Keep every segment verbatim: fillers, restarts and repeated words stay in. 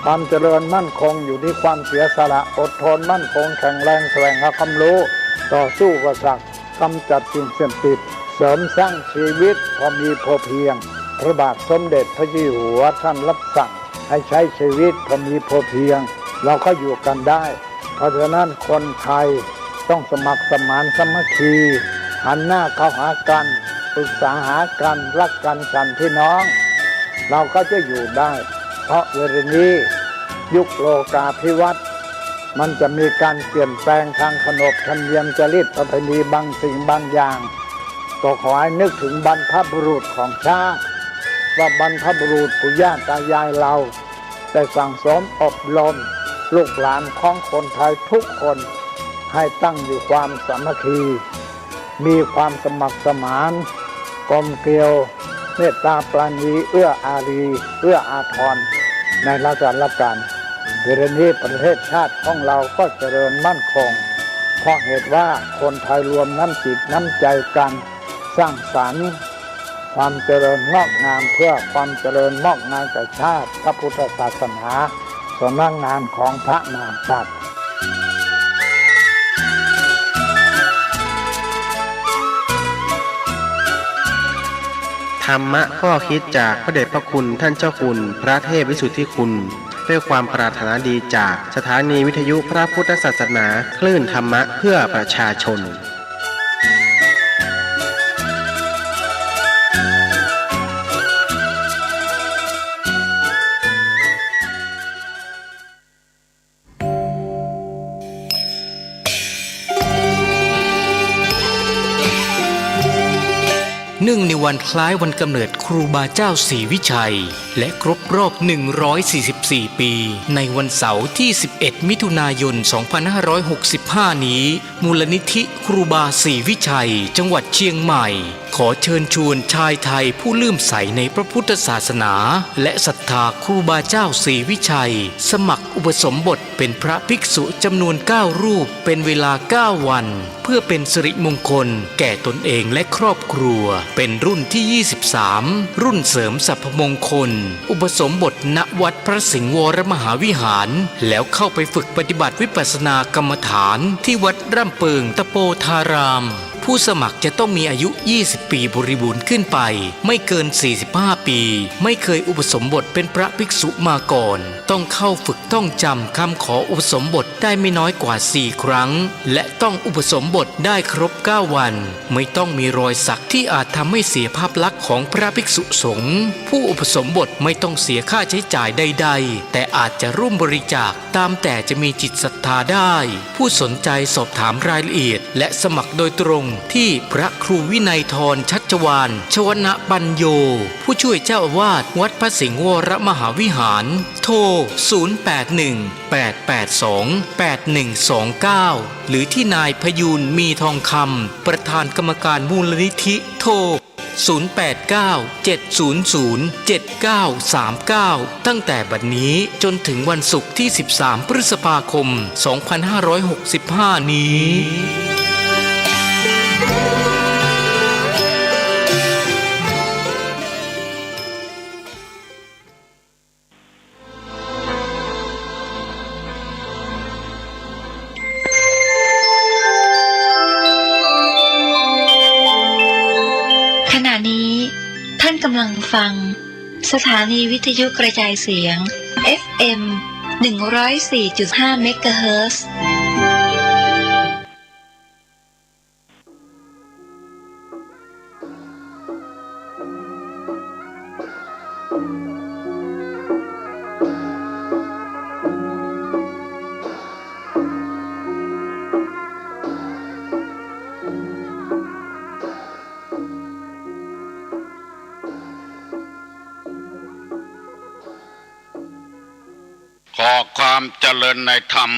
ความเจริญมั่นคงอยู่ที่ความเสียสละ อดทนมั่นคงแข็งแรง แสวงหาความรู้ ต่อสู้อุปสรรค กำจัดสิ่งเสพติด เสริมสร้างชีวิตพอมีพอเพียง พระบาทสมเด็จพระเจ้าอยู่หัวท่านรับสั่งให้ใช้ชีวิตพอมีพอเพียง เราก็อยู่กันได้ เพราะฉะนั้นคนไทยต้องสมัครสมานสามัคคี หันหน้าเข้าหากัน ปรึกษาหากัน รักกันฉันพี่น้อง เราก็จะอยู่ได้ เพราะเวลานี้ยุคโลกาภิวัตน์ มันจะมีการเปลี่ยนแปลงทางขนบธรรมเนียมจารีตประเพณีบางสิ่งบางอย่าง ก็ขอให้นึกถึงบรรพบุรุษของชาติ ว่าบรรพบุรุษปู่ย่าตายายเรา ได้สั่งสมอบรมลูกหลานของคนไทยทุกคน ให้ตั้งอยู่ความสามัคคี มีความสมัครสมาน กลมเกลียว เมตตาปราณี เอื้ออารี เอื้ออาทร ในละกันละกัน เวลานี้ประเทศชาติของเราก็เจริญมั่นคง เพราะเหตุว่าคนไทยรวมน้ำจิตน้ำใจกัน สร้างสรรค์ความเจริญงอกงาม เพื่อความเจริญงอกงามแก่ชาติ พระพุทธศาสนา สำนักงานของพระมหากษัตริย์ ธรรมะข้อคิดจากพระเดชพระคุณท่านเจ้าคุณพระเทพวิสุทธิคุณ ด้วยความปรารถนาดีจากสถานีวิทยุพระพุทธศาสนา คลื่นธรรมะเพื่อประชาชน เนื่องในวันคล้ายวันกำเนิดครูบาเจ้าศรีวิชัย และครบรอบ หนึ่งร้อยสี่สิบสี่ ปี ในวันเสาร์ที่ สิบเอ็ด มิถุนายน สองพันห้าร้อยหกสิบห้า นี้ มูลนิธิครูบาศรีวิชัย จังหวัดเชียงใหม่ ขอเชิญชวนชายไทยผู้เลื่อมใสในพระพุทธศาสนา และศรัทธาครูบาเจ้าศรีวิชัย สมัครอุปสมบทเป็นพระภิกษุจำนวน เก้า รูป เป็นเวลา เก้า วัน เพื่อเป็นสิริมงคลแก่ตนเองและครอบครัว เป็นรุ่นที่ ยี่สิบสาม รุ่นเสริมสรรพมงคล อุปสมบท ณ วัดพระสิงห์วรมหาวิหาร แล้วเข้าไปฝึกปฏิบัติวิปัสสนากรรมฐานที่วัดร่ำเปิงตะโปธาราม ผู้สมัครจะต้องมีอายุ ยี่สิบ ปีบริบูรณ์ขึ้นไป ไม่เกิน สี่สิบห้า ปี ไม่เคยอุปสมบทเป็นพระภิกษุมาก่อน ต้องเข้าฝึกท่องจำคำขออุปสมบทได้ไม่น้อยกว่า สี่ ครั้ง และต้องอุปสมบทได้ครบ เก้า วัน ไม่ต้องมีรอยสักที่อาจทำให้เสียภาพลักษณ์ของพระภิกษุสงฆ์ ผู้อุปสมบทไม่ต้องเสียค่าใช้จ่ายใดๆ แต่อาจจะร่วมบริจาคตามแต่จะมีจิตศรัทธาได้ ผู้สนใจสอบถามรายละเอียด และสมัครโดยตรงที่พระครูวินัยธร ชัชวาล ชวนปัญโญ ผู้ช่วยเจ้าอาวาสวัดพระสิงห์วรมหาวิหาร โทร ศูนย์ แปด หนึ่ง แปด แปด สอง แปด หนึ่ง สอง เก้า หรือที่นายพยูน มีทองคำ ประธานกรรมการมูลนิธิ โทร ศูนย์ แปด เก้า เจ็ด ศูนย์ ศูนย์ เจ็ด เก้า สาม เก้า ตั้งแต่บัดนี้จนถึงวันศุกร์ที่ สิบสาม พฤษภาคม สองพันห้าร้อยหกสิบห้า นี้ ขณะนี้ท่านกำลังฟังสถานีวิทยุกระจายเสียง เอฟเอ็ม หนึ่งร้อยสี่จุดห้า เมกะเฮิรตซ์ ขอความเจริญในธรรม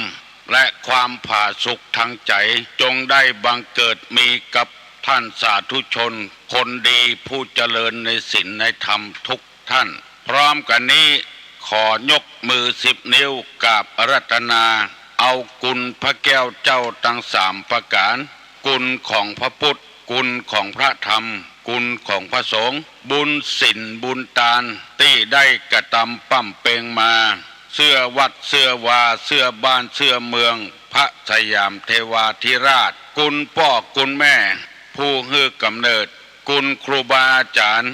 และความผาสุกทางใจ จงได้บังเกิดมีกับท่านสาธุชนคนดีผู้เจริญในศีลในธรรมทุกท่าน พร้อมกันนี้ขอยกมือสิบนิ้วกราบอาราธนา เอาคุณพระแก้วเจ้าทั้งสามประการ คุณของพระพุทธ คุณของพระธรรม คุณของพระสงฆ์ บุญศีลบุญตานตี้ได้กระทำบำเพ็ญมา เสื้อวัดเสื้อวา เสื้อบ้านเสื้อเมือง พระสยามเทวาธิราช คุณป้อคุณแม่ ผู้หื้อก๋ำเนิด คุณครูบาอาจ๋ารย์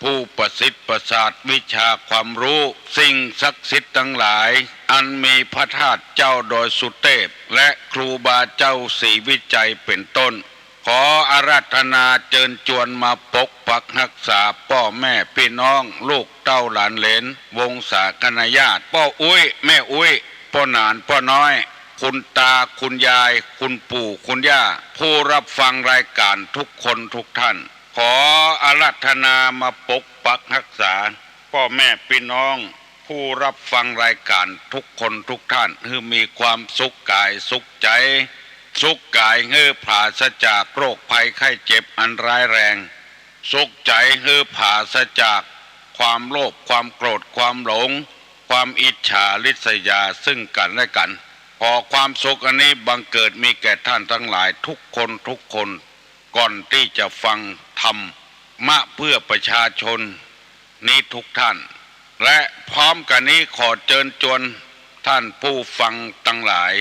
ผู้ประสิทธิ์ประสาทวิชาความฮู้ สิ่งศักดิ์สิทธิ์ตังหลาย อันมีพระธาตุเจ้าดอยสุเตพ และครูบาเจ้าศรีวิชัยเป๋นต้น ขออาราธนาเจิญจวนมาปกปักฮักษาป้อแม่ปี้น้อง ลูกเต้าหลานเหลน วงศาคณาญาติ ป้ออุ๊ย แม่อุ๊ย ป้อหนาน ป้อน้อย คุณตา คุณยาย คุณปู่ คุณย่า ผู้รับฟังรายก๋านทุกคนทุกท่าน ขออาราธนามาปกปักฮักษา ป้อแม่ปี้น้อง ผู้รับฟังรายก๋านทุกคนทุกท่าน หื้อมีความสุขก๋ายสุขใจ๋ สุขก๋ายหื้อผราศจากโรคภัยไข้เจ็บอันร้ายแรง สุขใจ๋หื้อผราศจากความโลภ ความโกรธ ความหลง ความอิจฉาริษยาซึ่งกั๋นและกั๋น ขอความสุขอันนี้บังเกิดมีแก่ท่านตังหลายทุกคนทุกคน ก่อนตี้จะฟังธรรมะเพื่อประชาชนนี้ทุกท่าน และพร้อมกั๋นนี้ขอเจิญจวนท่านผู้ฟังตังหลาย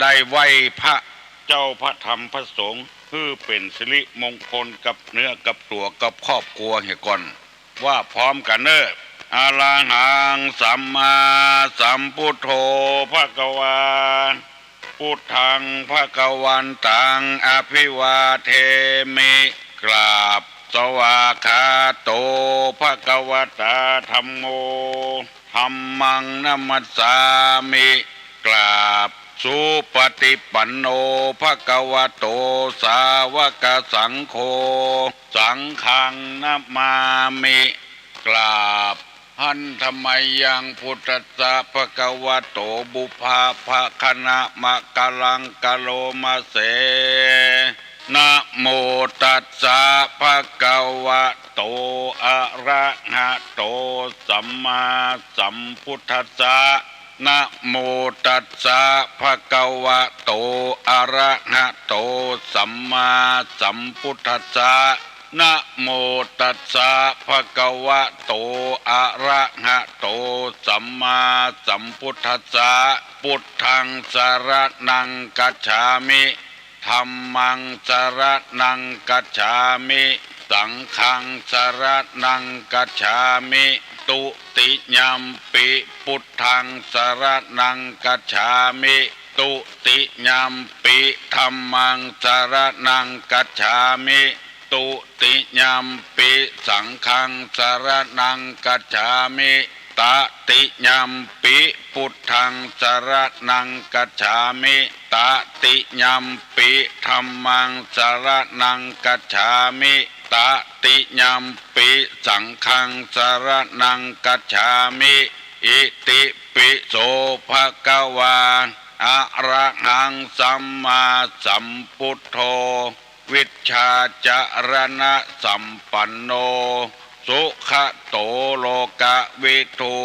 ได้ไหว้พระเจ้าพระธรรมพระสงฆ์ หื้อเป๋นสิริมงคลกับเนื้อกับตั๋วกับครอบครัวเหียก่อน ว่าพร้อมกั๋นเน่อ อะระหังสัมมาสัมพุทโธภะคะวา พุทธังภะคะวันตังอะภิวาเทมิ กราบ สวากขาโตภะคะวะตาธัมโม ธัมมังนะมัสสามิ กราบ สุปฏิปันโนภะคะวะโต สาวกสังโฆ สังฆังนะมามิ กราบ หันธะมะยัง พุทธัสสะภะคะวะโต ปุพพะภะคะนะมะกะลังกะโลมะเส นะโมตัสสะภะคะวะโต อะระหะโต สัมมาสัมพุทธัสสะ นะโมตัสสะภะคะวะโต อะระหะโต สัมมาสัมพุทธัสสะ นะโมตัสสะภะคะวะโต อะระหะโต สัมมาสัมพุทธัสสะ พุทธังสะระณังกัจฉามิ ธัมมังสะระณังกัจฉามิ สังฆังสะระณังกัจฉามิ ตุติยัมปิพุทธังสะระณังกัจฉามิ ตุติยัมปิธัมมังสะระณังกัจฉามิ ตุติยัมปิสังฆังสะระณังกัจฉามิ ตติยัมปิพุทธังสะระณังกัจฉามิ ตติยัมปิธัมมังสะระณังกัจฉามิ ตติยัมปิสังฆังสะระณังกัจฉามิ อิติปิโสภะคะวา อะระหังสัมมาสัมพุทโธ วิชชาจะระณะสัมปันโน สุขะโตโลกะวิทู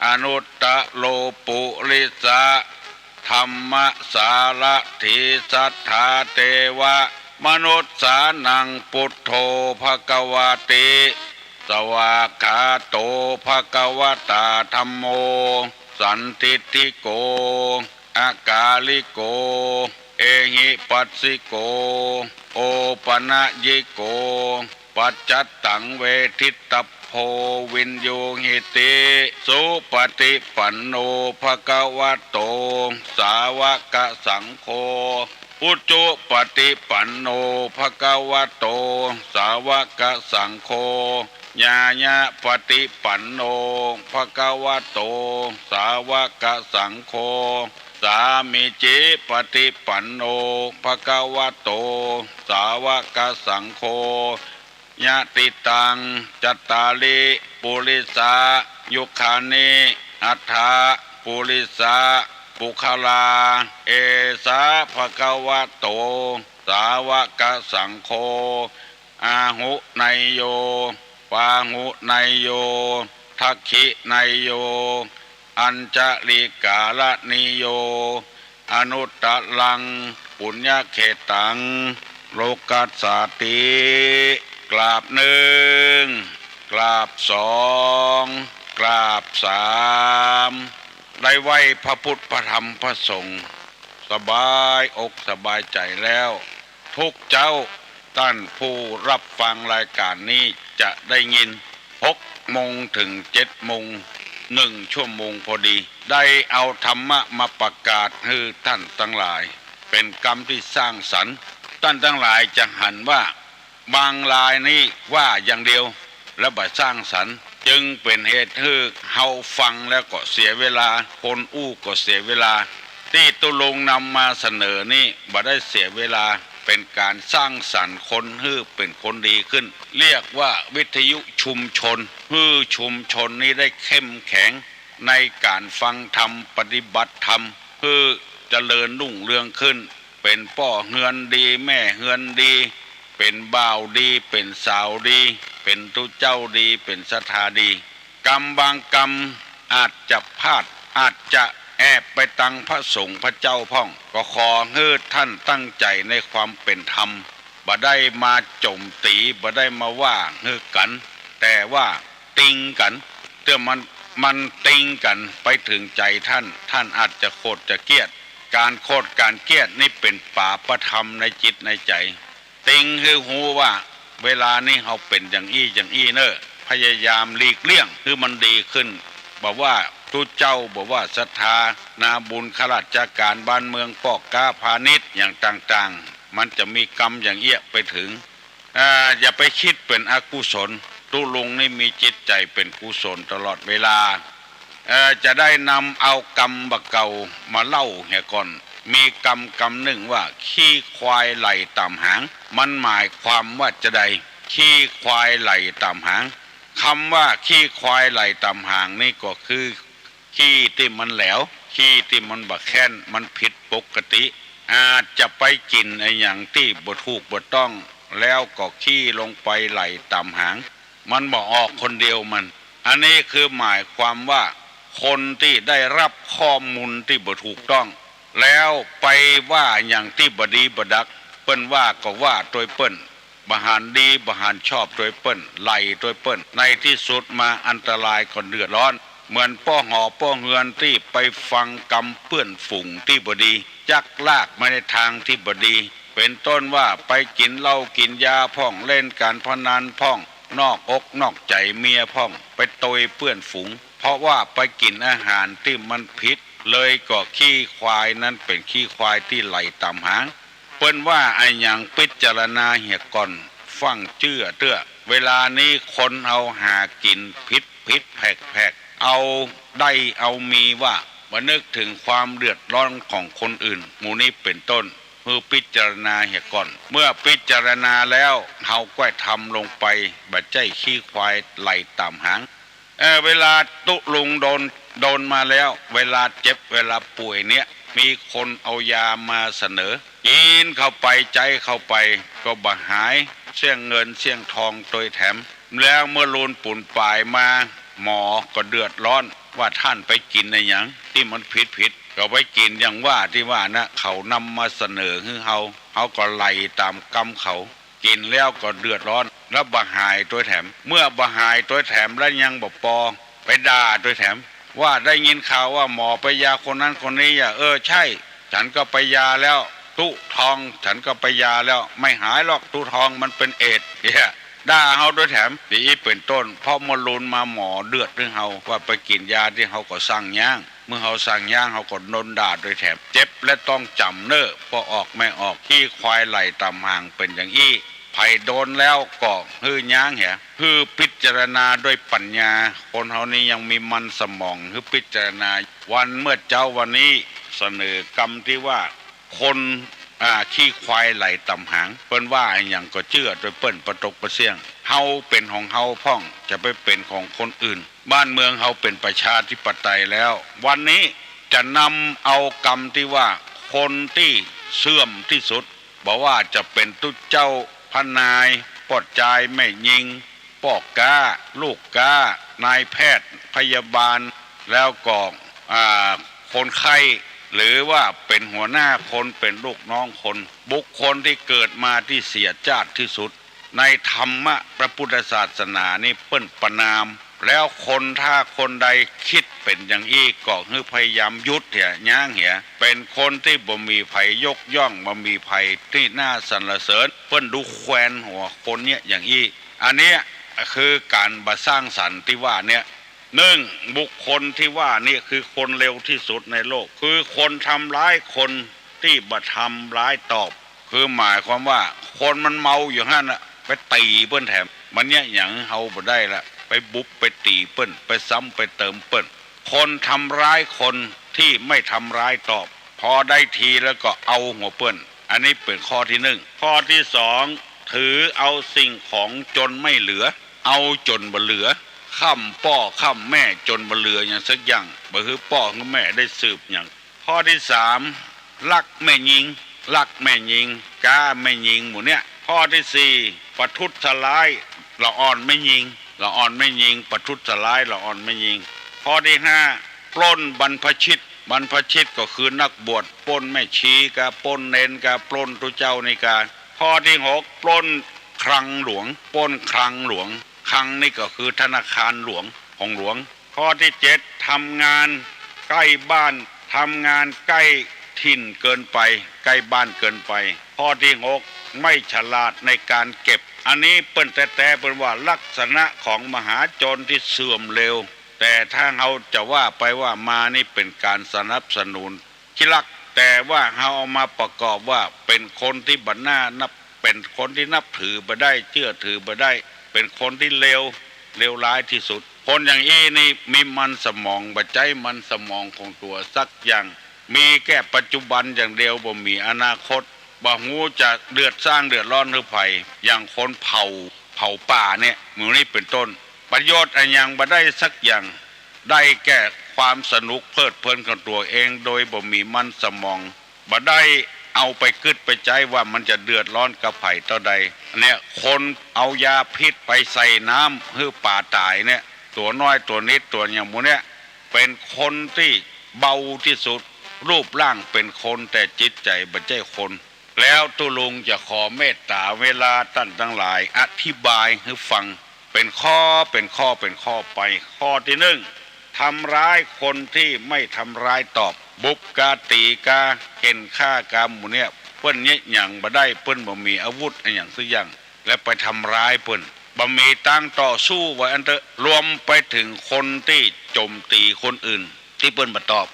อนุตตะโรปุริสะธัมมะสารถี สัตถาเตวะมนุสสานัง พุทโธภะคะวะติ สวากขาโตภะคะวะตาธัมโม สันทิฏฐิโก อากาลิโก เอหิปัสสิโก โอปะนะยิโก ปัจจัตตังเวทิตตัพโพ วินยูหิติ สุปฏิปันโนภะคะวะโต สาวกสังโฆ อุจุปฏิปันโนภะคะวะโต สาวกสังโฆ ญาณะปฏิปันโนภะคะวะโต สาวกสังโฆ สามีจิปฏิปันโนภะคะวะโต สาวกสังโฆ ยะติตัง จัตตาริ ปุริสายุคานิ อัฏฐะ ปุริสาปุคคลา เอสะภะคะวะโต สาวกสังโฆ อาหุเนยโย ปาหุเนยโย ทักขิเนยโย อัญจลิกาละนิโย อนุตตรัง ปุญญเขตัง โลกัสสาติ กราบหนึ่ง กราบสอง กราบสาม ได้ไหว้พระพุทธพระธรรมพระสงฆ์ สบายอกสบายใจ๋แล้ว ทุกเจ๊าต้านผู้ฮับฟังรายก๋านนี้จะได้ยิน หกโมงเถิงเจ็ดโมง นึ่งชั่วโมงพอดี ได้เอาธรรมะมาประกาศหื้อต้านตังหลาย เป๋นกำตี้สร้างสรรค์ ต้านตังหลายจะหันว่า บางรายนี้ว่าอย่างเดียว และบ่สร้างสรรค์ จึงเป๋นเหตุหื้อเฮาฟังแล้วก็เสียเวลา คนอู้ก็เสียเวลา ตี้ตุ๊ลุงนำมาเสนอนี้บ่ได้เสียเวลา เป๋นก๋านสร้างสรรค์คนหื้อเป๋นคนดีขึ้น เรียกว่าวิทยุชุมชน หื้อชุมชนนี้ได้เข้มแข็งในก๋านฟังธรรมปฏิบัติธรรม หื้อเจริญรุ่งเรืองขึ้น เป๋นป้อเฮือนดี แม่เฮือนดี เป๋นบ่าวดี เป๋นสาวดี เป๋นตุ๊เจ้าดี เป๋นศรัทธาดี กำบางกำอาจจะพลาด อาจจะแอบไปตังพระสงฆ์พระเจ้าพ่อง ก็ขอหื้อต้านตั้งใจ๋ในความเป๋นธรรม บ่ได้มาโจ๋มตี๋ บ่ได้มาว่าหื้อกั๋น แต่ว่าติงกั๋น เตื้อมัน มันติงกั๋นไปเถิงใจ๋ต้าน ต้านอาจจะโขดจะเกลียด ก๋านโขดก๋านเกลียดนี้เป๋นปาปธรรมในจิตในใจ๋ ติงหื้อฮู้ว่า เวลานี้เฮาเป๋นอย่างอี้อย่างอี้เน่อ พยายามหลีกเลี่ยงหื้อมันดีขึ้น บ่ว่าตุ๊เจ้า บ่ว่าศรัทธา นาบุญ ข้าราชก๋าน บ้านเมือง ป้อก๊าพาณิชย์อย่างต่างๆ มันจะมีกำอย่างเอี้ยไปเถิง อ่า อย่าไปกึ๊ดเป๋นอกุศล ตุ๊ลุงนี้มีจิตใจ๋เป๋นกุศลตลอดเวลา เอ่อ จะได้นำเอากำบ่าเก่ามาเล่าเหียก่อน มีกำกำนึ่งว่า ขี้ควายไหล่ต่ำหาง มันหมายความว่าจาใด ขี้ควายไหล่ต่ำหาง กำว่าขี้ควายไหล่ต่ำหางนี้ก็คือ ขี้ตี้มันแหลว ขี้ตี้มันบ่แค่น มันผิดปกติ อาจจะไปกิ๋นอะหยังตี้บ่ถูกบ่ต้อง แล้วก็ขี้ลงไปไหล่ต่ำหาง มันบ่ออกคนเดียวมัน อันนี้คือหมายความว่า คนตี้ได้ฮับข้อมูลตี้บ่ถูกต้อง แล้วไปว่าอย่างตี้บ่ดีบ่ดัก เปิ้นว่าก็ว่าตวยเปิ้น บ่หันดีบ่หันชอบตวยเปิ้น ไหล่ตวยเปิ้น ในตี้สุดมาอันตรายก็เดือดร้อน เหมือนป้อหอป้อเฮือนตี้ไปฟังกำเปื้อนฝูงตี้บ่ดี จักลากมาในตางตี้บ่ดี เป๋นต้นว่าไปกิ๋นเหล้ากิ๋นยาพ่อง เล่นก๋านพนันพ่อง นอกอกนอกใจ๋เมียพ่อง ไปตวยเปื้อนฝูง เพราะว่าไปกิ๋นอาหารตี้มันผิด เลยก็ขี้ควายนั้นเป๋นขี้ควายตี้ไหล่ต่ำหาง เปิ้นว่าอะหยังพิจารณาเหียก่อน ฟั่งเจื้อเตื้อ เวลานี้คนเฮาหากิ๋นผิดผิดแผกแผก เอาได้เอามีว่า บ่นึกเถิงความเดือดร้อนของคนอื่น หมู่นี้เป๋นต้น หื้อพิจารณาเหียก่อน เมื่อพิจารณาแล้ว เฮาก้อยทำลงไป บ่ใจ้ขี้ควายไหล่ต่ำหาง เอ่อ เวลาตุ๊ลุงโดน โดนมาแล้ว เวลาเจ็บ เวลาป่วยเนี่ย มีคนเอายามาเสนอ กิ๋นเข้าไป ใจ๊เข้าไป ก็บ่หาย เสี้ยงเงินเสี้ยงทองตวยแถม แล้วเมื่อลูนปูนป๋ายมา หมอก็เดือดร้อน ว่าต้านไปกิ๋นอะหยังตี้มันผิดผิด ก็ไปกิ๋นอย่างว่าตี้ว่านะ เขานำมาเสนอหื้อเฮา เฮาก็ไหล่ต๋ามกำเขา กิ๋นแล้วก็เดือดร้อน แล้วบ่หายตวยแถม เมื่อบ่หายตวยแถมแล้วยังบ่ปอ ไปด่าตวยแถม ว่าได้ยินข่าวว่าหมอไปยาคนนั้นคนนี้อะ เออ ใช่ ฉันก็ไปยาแล้ว ตุ๊ทอง ฉันก็ไปยาแล้ว ไม่หายหรอกตุ๊ทอง มันเป๋นเอดส์ เหีย ด่าเฮาตวยแถม อย่างอี้เป๋นต้น เพราะเมื่อลูนมาหมอเดือดหื้อเฮา ว่าไปกิ๋นยาตี้เฮาก็ซังฮ้าง เมื่อเฮาซังฮ้าง เฮาก็โดนด่าตวยแถม เจ็บและต้องจ๋ำเน่อ ป้อออกแม่ออก ขี้ควายไหล่ต่ำหางเป๋นอย่างอี้ ใผโดนแล้วก็หื้อฮ้างเหีย หื้อพิจารณาด้วยปั๋ญญา คนเฮานี้ยังมีมันสมอง หื้อพิจารณา วันเมื่อเจ๊าวันนี้ เสนอกำตี้ว่า คน อ่า ขี้ควายไหล่ต่ำหาง เปิ้นว่าอะหยังก็เจื้อตวยเปิ้น ปะตกปะเสี้ยง เฮาเป๋นของเฮาพ่อง จะไปเป๋นของคนอื่น บ้านเมืองเฮาเป๋นประชาธิปไตยแล้ว วันนี้จะนำเอากำตี้ว่า คนตี้เสื่อมตี้สุด บ่ว่าจะเป๋นตุ๊เจ้า พระนาย ป้อจาย แม่ญิง ป้อก๊า ลูกก๊า นายแพทย์ พยาบาล แล้วก็ อ่า คนไข้ หรือว่าเป๋นหัวหน้าคน เป๋นลูกน้องคน บุคคลตี้เกิดมาตี้เสียจ้าดตี้สุด ในธรรมะพระพุทธศาสนานี้เปิ้นประณาม แล้วคนถ้าคนใดกึ๊ด เป๋นอย่างอี้ก็หื้อพยายามหยุดเหีย ยั้งเหีย เป๋นคนตี้บ่มีใผยกย่อง บ่มีใผตี้น่าสรรเสริญ เปิ้นดูแควนหัวคนเนี้ยอย่างอี้ อันเนี้ยคือก๋านบ่สร้างสรรค์ตี้ว่าเนี้ย นึ่ง บุคคลตี้ว่านี้คือคนเลวตี้สุดในโลก คือคนทำร้ายคนตี้บ่ทำร้ายตอบ คือหมายความว่าคนมันเมาอยู่หั้นน่ะ ไปตี๋เปิ้นแถม มันเยียะหยังหื้อเฮาบ่ได้ละ ไปบุบไปตี๋เปิ้น ไปซ้ำไปเติมเปิ้น คนทำร้ายคนตี้ไม่ทำร้ายตอบ พอได้ทีแล้วก็เอาหัวเปิ้น อันนี้เป๋นข้อตี้นึ่ง ข้อตี้สอง ถือเอาสิ่งของจ๋นไม่เหลือ เอาจ๋นบ่เหลือ ค่ำป้อค่ำแม่จ๋นบ่เหลือหยังสักอย่าง บ่หื้อป้อหื้อแม่ได้สืบหยัง ข้อตี้สาม รักแม่ญิง รักแม่ญิง ก๊าแม่ญิงหมู่เนี้ย ข้อตี้สี่ ประทุษร้าย ละอ่อนแม่ญิง ละอ่อนแม่ญิง ประทุษร้าย ละอ่อนแม่ญิง ข้อตี้ห้า ปล้นบรรพชิต บรรพชิตก็คือนักบวช ปล้นแม่ชีกา ปล้นเณรกา ปล้นตุ๊เจ้านี่กา ข้อตี้หก ปล้นคลังหลวง ปล้นคลังหลวง คลังนี่ก็คือธนาคารหลวง ของหลวง ข้อตี้เจ็ด ทำงานใก้บ้าน ทำงานใก้ถิ่นเกินไป ใก้บ้านเกินไป ข้อตี้หก ไม่ฉลาดในการเก็บ อันนี้เปิ้นแต๊ๆ เปิ้นว่าลักษณะของมหาโจรตี้เสื่อมเลว แต่ถ้าเฮาจะว่าไปว่ามานี่เป๋นก๋านสนับสนุน ขี้ลัก แต่ว่าเฮาเอามาประกอบว่าเป๋นคนตี้บ่น่านับ เป๋นคนตี้นับถือบ่ได้ เจื้อถือบ่ได้ เป๋นคนตี้เลว เลวร้ายตี้สุด คนอย่างอี้นี่มีมันสมอง บ่ใจ๊มันสมองของตั๋วสักอย่าง มีแก้ปัจจุบันอย่างเดียว บ่มีอนาคต บ่ฮู้จะเดือด สร้างเดือดร้อนหื้อใผ อย่างคนเผา เผาป่าเนี่ย หมู่นี้เป๋นต้น ประโยชน์อะหยังบ่ได้สักอย่าง ได้แก่ความสนุกเพลิดเพลินของตั๋วเอง โดยบ่มีมันสมอง บ่ได้เอาไปกึ๊ดไปใจ๊ว่ามันจะเดือดร้อนกับใผเต้าใด เนี่ย คนเอายาพิษไปใส่น้ำหื้อป๋าต๋ายเนี่ย ตั๋วน้อยตั๋วนิดตั๋วอย่างหมู่เนี้ย เป๋นคนตี้เบาตี้สุด รูปร่างเป๋นคนแต่จิตใจ๋บ่ใจ้คน แล้วตุ๊ลุงจะขอเมตต๋าเวลาต้านตังหลายอธิบายหื้อฟัง เป๋นข้อ เป๋นข้อ เป๋นข้อไป ข้อตี้นึ่ง ทำร้ายคนตี้ไม่ทำร้ายตอบ บุบกา ตี๋กา เข่นฆ่ากา หมู่เนี้ย เปิ้นเยียะหยังบ่ได้ เปิ้นบ่มีอาวุธอะหยังสักอย่าง และไปทำร้ายเปิ้น บ่มีตางต่อสู้ ว่าอั้นเต๊อะ รวมไปเถิงคนตี้โจ๋มตี๋คนอื่น ตี้เปิ้นบ่ตอบ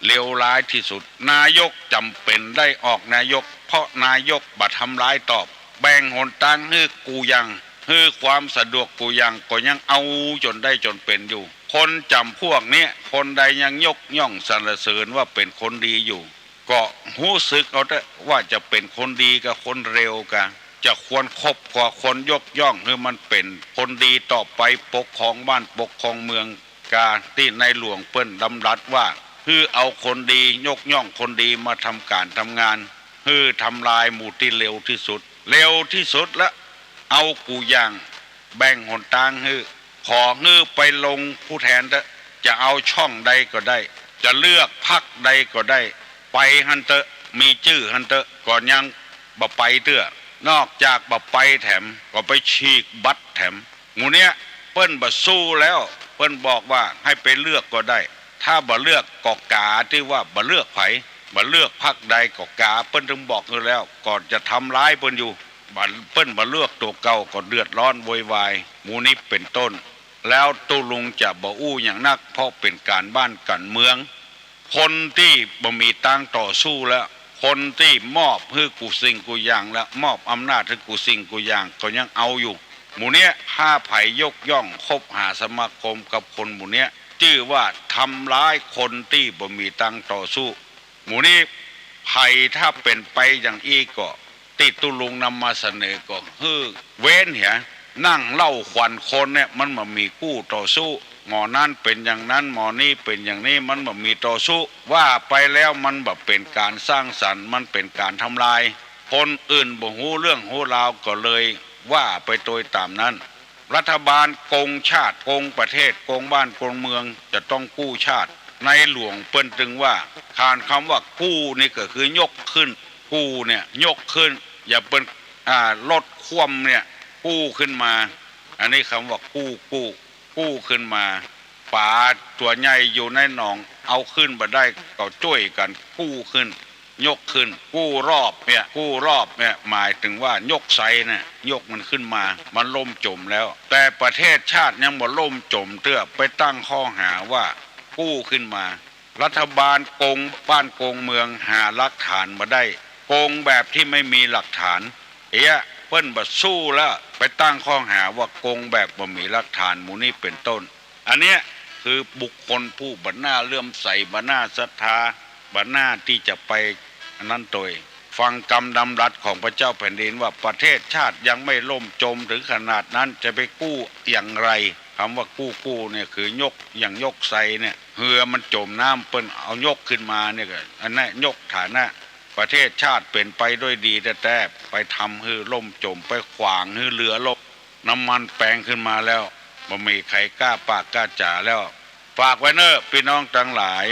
เลวร้ายตี้สุด นายกจ๋ำเป๋นได้ออกนายก เพราะนายกบ่ทำร้ายตอบ แบ่งหนตางหื้อกู้อย่าง หื้อความสะดวกกู้อย่าง ก็ยังเอาจ๋นได้จ๋นเป๋นอยู่ คนจ๋ำพวกเนี้ย คนใดยังยกย่องสรรเสริญว่าเป๋นคนดีอยู่ ก็ฮู้สึกเอาเต๊อะว่าจะเป๋นคนดีกาคนเลวกา จะควรคบกาควรยกย่องหื้อมันเป๋นคนดีต่อไป ปกครองบ้านปกครองเมืองกา ตี้ในหลวงเปิ้นดำรัสว่า หื้อเอาคนดี ยกย่องคนดีมาทำก๋านทำงาน หื้อทำลายหมู่ตี้เลวตี้สุด เลวตี้สุดละ เอากู้อย่าง แบ่งหนตางหื้อ ขอหื้อไปลงผู้แทนเต๊อะ จะเอาช่องใดก็ได้ จะเลือกพรรคใดก็ได้ ไปหั้นเต๊อะ มีจื้อหั้นเต๊อะ ก็ยังบ่ไปเตื้อ นอกจากบ่ไปแถม ก็ไปฉีกบัตรแถม หมู่เนี้ย เปิ้นบ่สู้แล้ว เปิ้นบอกว่าหื้อไปเลือกก็ได้ ถ้าบ่เลือกก็กา ตี้ว่าบ่เลือกใผ บ่เลือกพรรคใดก็กา เปิ้นเถิงบอกหื้อแล้ว ก็จะทำร้ายเปิ้นอยู่ บ่ เปิ้นบ่เลือกตั๋วเก่าก็เดือดร้อนโวยวาย หมู่นี้เป๋นต้น แล้วตุ๊ลุงจะบ่อู้หยังนัก เพราะเป๋นก๋านบ้านก๋านเมือง คนตี้บ่มีตางต่อสู้แล้ว คนตี้มอบหื้อกู้สิ่งกู้อย่างแล้ว มอบอำนาจหื้อกู้สิ่งกู้อย่าง ก็ยังเอาอยู่ หมู่เนี้ย ถ้าใผยกย่องคบหาสมาคมกับคนหมู่เนี้ย จื้อว่าทำร้ายคนตี้บ่มีตางต่อสู้ หมู่นี้ ใผถ้าเป๋นไปอย่างอี้ก็ ตี้ตุ๊ลุงนำมาเสนอก็หื้อเว้นเหีย นั่งเล่าขวัญคนเนี่ย มันบ่มีกู้ต่อสู้ หมอนั้นเป๋นอย่างนั้น หมอนี้เป๋นอย่างนี้ มันบ่มีต่อสู้ ว่าไปแล้วมันบ่เป๋นก๋านสร้างสรรค์ มันเป๋นก๋านทำลาย คนอื่นบ่ฮู้เรื่องฮู้ราวก็เลยว่าไปโตยต๋ามนั้น รัฐบาลโกงชาติ โกงประเทศ โกงบ้านโกงเมือง จะต้องกู้ชาติ ในหลวงเปิ้นตึงว่า ขานคำว่ากู้นี่ก็คือยกขึ้น กู้เนี่ย ยกขึ้น อย่าเปิ้น อ่า รถคว่ำเนี่ย กู้ขึ้นมา อันนี้คำว่ากู้ กู้ กู้ขึ้นมา ป๋าตั๋วใหญ่อยู่ในหนอง เอาขึ้นบ่ได้ ก็จ้วยกั๋นกู้ขึ้น ยกขึ้น กู้รอบเนี่ย กู้รอบเนี่ย หมายเถิงว่ายกไซเนี่ย ยกมันขึ้นมา มันล่มจ๋มแล้ว แต่ประเทศชาติยังบ่ล่มจ๋มเตื้อ ไปตั้งข้อหาว่ากู้ขึ้นมา รัฐบาลโกงบ้านโกงเมือง หาหลักฐานบ่ได้ โกงแบบตี้ไม่มีหลักฐาน เอ๊ะ เปิ้นบ่สู้แล้ว ไปตั้งข้อหาว่าโกงแบบบ่มีหลักฐาน หมู่นี้เป๋นต้น อันเนี้ยคือบุคคลผู้บ่น่าเลื่อมใส บ่น่าศรัทธา บ่น่าตี้จะไปอันนั้นโตย ฟังกำดำรัสของพระเจ้าแผ่นดินว่าประเทศชาติยังไม่ล่มจมถึงขนาดนั้น จะไปกู้อย่างไร กำว่ากู้ กู้เนี่ยคือยก อย่างยกไซเนี่ย เฮือมันจ๋มน้ำ เปิ้นเอายกขึ้นมาเนี่ยก็ อันนั้นยกฐานะ ประเทศชาติเป๋นไปด้วยดีแต๊ๆ ไปทำหื้อล่มจ๋ม ไปขวางหื้อเฮือล่ม น้ำมันแปงขึ้นมาแล้ว บ่มีใผกล้าปากกล้าจ๋าแล้ว ฝากไว้เน่อปี้น้องตังหลาย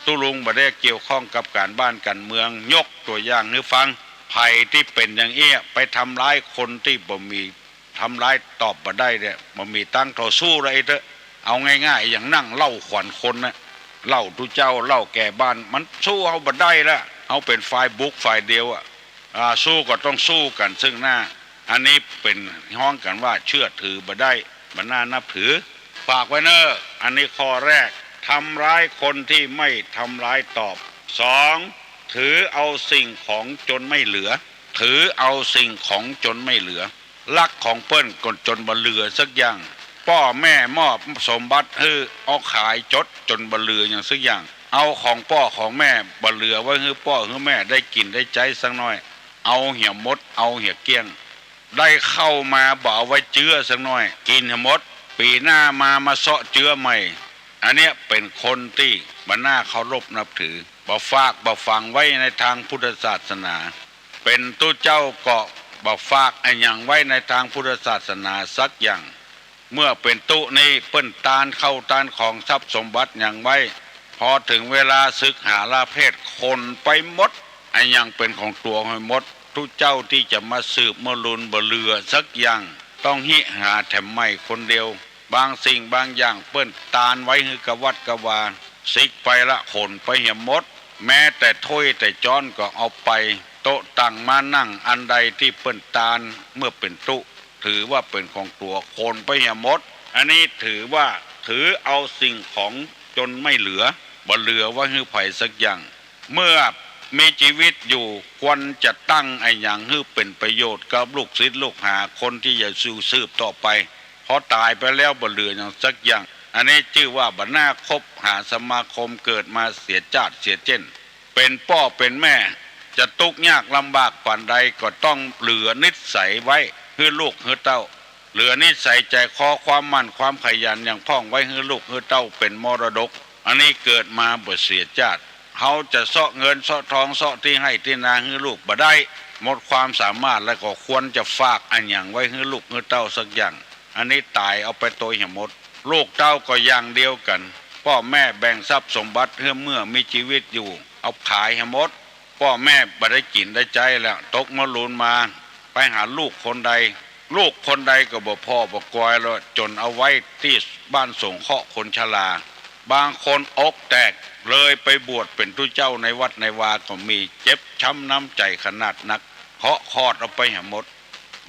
ตุ๊ลุงบ่ได้เกี่ยวข้องกับก๋านบ้านก๋านเมือง ยกตั๋วอย่างหื้อฟัง ใผตี้เป๋นอย่างเอี้ย ไปทำร้ายคนตี้บ่มี ทำร้ายตอบบ่ได้เนี่ย บ่มีตังค์ต่อสู้แล้ว ไอ้เต๊อะ เอาง่ายๆ อย่างนั่งเล่าขวัญคนน่ะ เล่าตุ๊เจ้า เล่าแก่บ้าน มันสู้เฮาบ่ได้แล้ว เฮาเป๋นฝ่ายบุกฝ่ายเดียวอะ อ่า สู้ก็ต้องสู้กั๋นซึ่งหน้า อันนี้เป๋นฮ้องกั๋นว่าเชื่อถือบ่ได้ บ่น่านับถือ ฝากไว้เน่อ อันนี้ข้อแรก ทำร้ายคนตี้ไม่ทำร้ายตอบ สอง ถือเอาสิ่งของจนไม่เหลือ ถือเอาสิ่งของจนไม่เหลือ ลักของเปิ้นก็จนบ่เหลือสักอย่าง ป้อแม่มอบสมบัติหื้อ เอาขายจดจนบ่เหลือหยังสักอย่าง เอาของป้อของแม่บ่เหลือไว้หื้อป้อหื้อแม่ได้กิ๋นได้ใจ๊สักหน้อย เอาเหียหมด เอาเหียเกลี้ยง ได้ข้าวมาบ่เอาไว้เจื๊อสักหน้อย กิ๋นเหียหมด ปี๋หน้ามา มาเซาะเจื๊อใหม่ อันเนี้ยเป๋นคนตี้บ่น่าเคารพนับถือ บ่ฝากบ่ฝังไว้ในตางพุทธศาสนา เป๋นตุ๊เจ้าก็บ่ฝากอะหยังไว้ในตางพุทธศาสนาสักอย่าง เมื่อเป๋นตุ๊นี้เปิ้นตานข้าวตานของทรัพย์สมบัติหยังไว้ พอเถิงเวลาสึกหาลาเพศขนไปหมด อะหยังเป๋นของตั๋วหอยหมด ตุ๊เจ้าตี้จะมาสืบมาลุนบ่เหลือสักอย่าง ต้องหิหาแถมใหม่คนเดียว บางสิ่งบางอย่างเปิ้นตานไว้หื้อกระวัดกระวา สิกไปละขนไปเหียหมด แม้แต่ถ้วยแต่จ๊อนก็เอาไป โต๊ะตั๋งม้านั่งอันใดตี้เปิ้นตานเมื่อเป๋นตุ๊ ถือว่าเป๋นของตั๋ว ขนไปเหียหมด อันนี้ถือว่าถือเอาสิ่งของจนไม่เหลือ บ่เหลือไว้หื้อใผสักอย่าง เมื่อมีจีวิตอยู่ควรจะตั้งอะหยังหื้อเป๋นประโยชน์กับลูกศิษย์ลูกหาคนตี้จะอยู่สืบต่อไป พอต๋ายไปแล้วบ่เหลือหยังสักอย่าง อันนี้จื้อว่าบ่น่าคบหาสมาคม เกิดมาเสียจ้าดเสียเจ๊น เป๋นป้อเป๋นแม่ จะตุ๊กยากลำบากปานใดก็ต้องเหลือนิสัยไว้หื้อลูกหื้อเต้า เหลือนิสัยใจ๋คอความหมั่นความขยันอย่างพ่องไว้หื้อลูกหื้อเต้าเป๋นมรดก อันนี้เกิดมาบ่เสียจ้าด เฮาจะเซาะเงินเซาะทองเซาะตี้ไฮ่ตี้นาหื้อลูกบ่ได้ หมดความสามารถแล้วก็ควรจะฝากอะหยังไว้หื้อลูกหื้อเต้าสักอย่าง อันนี้ต๋ายเอาไปโตยเหียหมด ลูกเต้าก็อย่างเดียวกั๋น ป้อแม่แบ่งทรัพย์สมบัติหื้อเมื่อมีจีวิตอยู่ เอาขายเหียหมด ป้อแม่บ่ได้กิ๋นได้ใจ๊แล้ว ตกมะลูนมา ไปหาลูกคนใด ลูกคนใดก็บ่ผ่อบ่กอยแล้ว จ๋นเอาไว้ตี้บ้านสงเคราะห์คนชรา บางคนอกแตกเลยไปบวชเป๋นตุ๊เจ้าในวัดในวาก็มี เจ็บช้ำน้ำใจ๋ขนาดนัก เคาะคอดเอาไปเหียหมด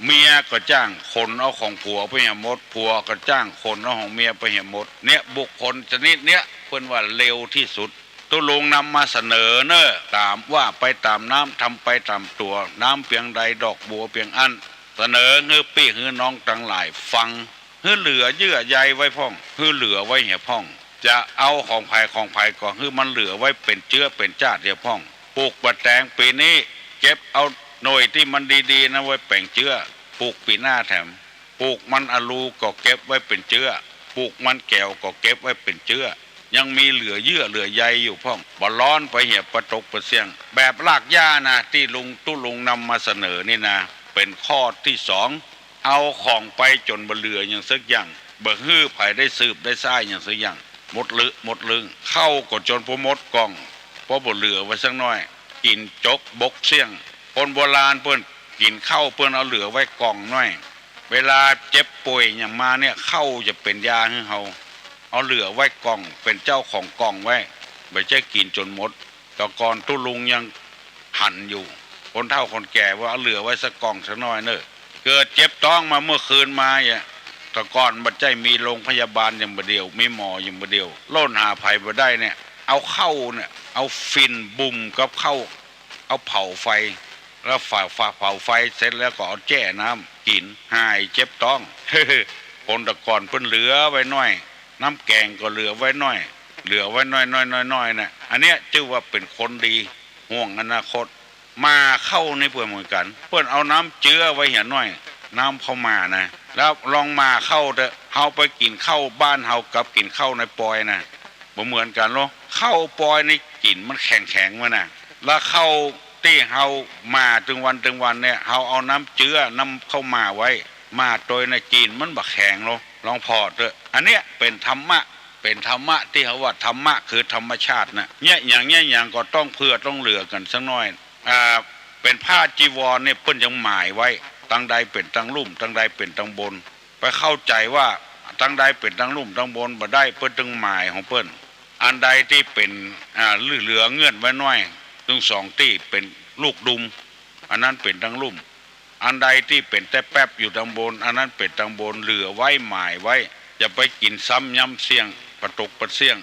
เมียก็จ้างขนเอาของผัวไปเหียหมด ผัวก็จ้างขนเอาของเมียไปเหียหมด เนี่ยบุคคลชนิดเนี้ยเปิ้นว่าเลวตี้สุด ตุ๊ลุงนำมาเสนอเน่อ ต๋ามว่าไปต๋ามน้ำ ทำไปต๋ามตั๋ว น้ำเปียงใดดอกบัวเปียงอั้น เสนอหื้อปี้หื้อน้องตังหลายฟัง หื้อเหลือเยื่อใยไว้พ่อง หื้อเหลือไว้เหียพ่อง จะเอาของใผของใผก็หื้อมันเหลือไว้เป๋นเจื๊อเป๋นจ้าดเหียพ่อง ปลูกบ่าแตงปี๋นี้ เก็บเอาหน่วยตี้มันดีๆ นั้นไว้เป๋นเจื๊อ ปลูกปี๋หน้าแถม ปลูกมันอะลูก็เก็บไว้เป๋นเจื๊อ ปลูกมันแก๋วก็เก็บไว้เป๋นเจื๊อ ยังมีเหลือเยื่อเหลือใยอยู่พ่อง บ่ร้อนไปเหียปะตกปะเสี้ยง แบบรากหญ้านะ ตี้ลุงตุ๊ลุงนำมาเสนอนี่นะ เป๋นข้อตี้สอง เอาของไปจ๋นบ่เหลือหยังสักอย่าง บ่หื้อใผได้สืบได้สานหยังสักอย่าง หมดลึ หมดลึง ข้าวก็จ๋นบ่หมดก่อง เพราะบ่เหลือไว้สักหน้อย กิ๋นจกบกเสี้ยง คนโบราณเปิ้นกิ๋นข้าวเปิ้นเอาเหลือไว้ก่องหน้อย เวลาเจ็บป่วยหยังมาเนี่ย ข้าวจะเป๋นยาหื้อเฮา เอาเหลือไว้ก่อง เป๋นเจ้าของก่องไว้ บ่ใจ้กิ๋นจ๋นหมด แต่ก่อนตุ๊ลุงยังหันอยู่ คนเฒ่าคนแก่ว่าเอาเหลือไว้สักก่องสักหน้อยเน่อ เกิดเจ็บต๊องมาเมื่อคืนมาเนี่ย แต่ก่อนบ่ใจ้มีโรงพยาบาลอย่างบ่าเดี่ยว มีหมออย่างบ่าเดี่ยว โล่นหาใผบ่ได้เนี่ย เอาเข้าเนี่ย เอาฝิ่นบุ่มกับเข้า เอาเผาไฟ แล้วฝา ฝา เผาไฟเสร็จแล้วก็เอาแจ้น้ำกิ๋น หายเจ็บต๊อง คนแต่ก่อนเปิ้นเหลือไว้หน้อย น้ำแก๋งก็เหลือไว้หน้อย เหลือไว้หน้อยๆๆๆ น่ะ อันเนี้ยจื้อว่าเป๋นคนดี ห่วงอนาคต หม่าเข้านี่เปิ้นเหมือนกั๋น เปิ้นเอาน้ำเจื้อไว้เหียหน้อย น้ำเข้าหม่านะ แล้วลองหม่าเข้าเต๊อะ เฮาไปกิ๋นข้าวบ้านเฮากับกิ๋นข้าวในปอยนะ บ่เหมือนกั๋นหรอก ข้าวปอยนี่กิ๋นมันแข็งๆ มานะ แล้วข้าวตี้เฮาหม่าตึงวันตึงวันเนี่ย เฮาเอาน้ำเจื้อ น้ำข้าวหม่าไว้ หม่าตวยนะ กิ๋นมันบ่แข็งหรอก ลองผ่อเต๊อะ อันเนี้ยเป๋นธรรมะ เป๋นธรรมะตี้เฮาว่าธรรมะคือธรรมชาตินะ เยียะหยังเยียะหยังก็ต้องเผื่อต้องเหลือกั๋นสักหน้อย อ่า เป๋นผ้าจีวรเนี่ยเปิ้นยังหมายไว้ ตังใดเป๋นตังลุ่ม ตังใดเป๋นตังบน ไปเข้าใจ๋ว่าตังใดเป๋นตังลุ่มตังบนบ่ได้ เปิ้นตึงหมายของเปิ้น อันใดตี้เป๋น อ่า เหลือเงื่อนไว้หน้อย ตึงสองตี้เป๋นลูกดุม อันนั้นเป๋นตังลุ่ม อันใดตี้เป๋นแต๊แป๊บอยู่ตังบน อันนั้นเป๋นตังบน เหลือไว้หมายไว้ อย่าไปกิ๋นซ้ำย้ำเสี้ยง ปะตกปะเสี้ยง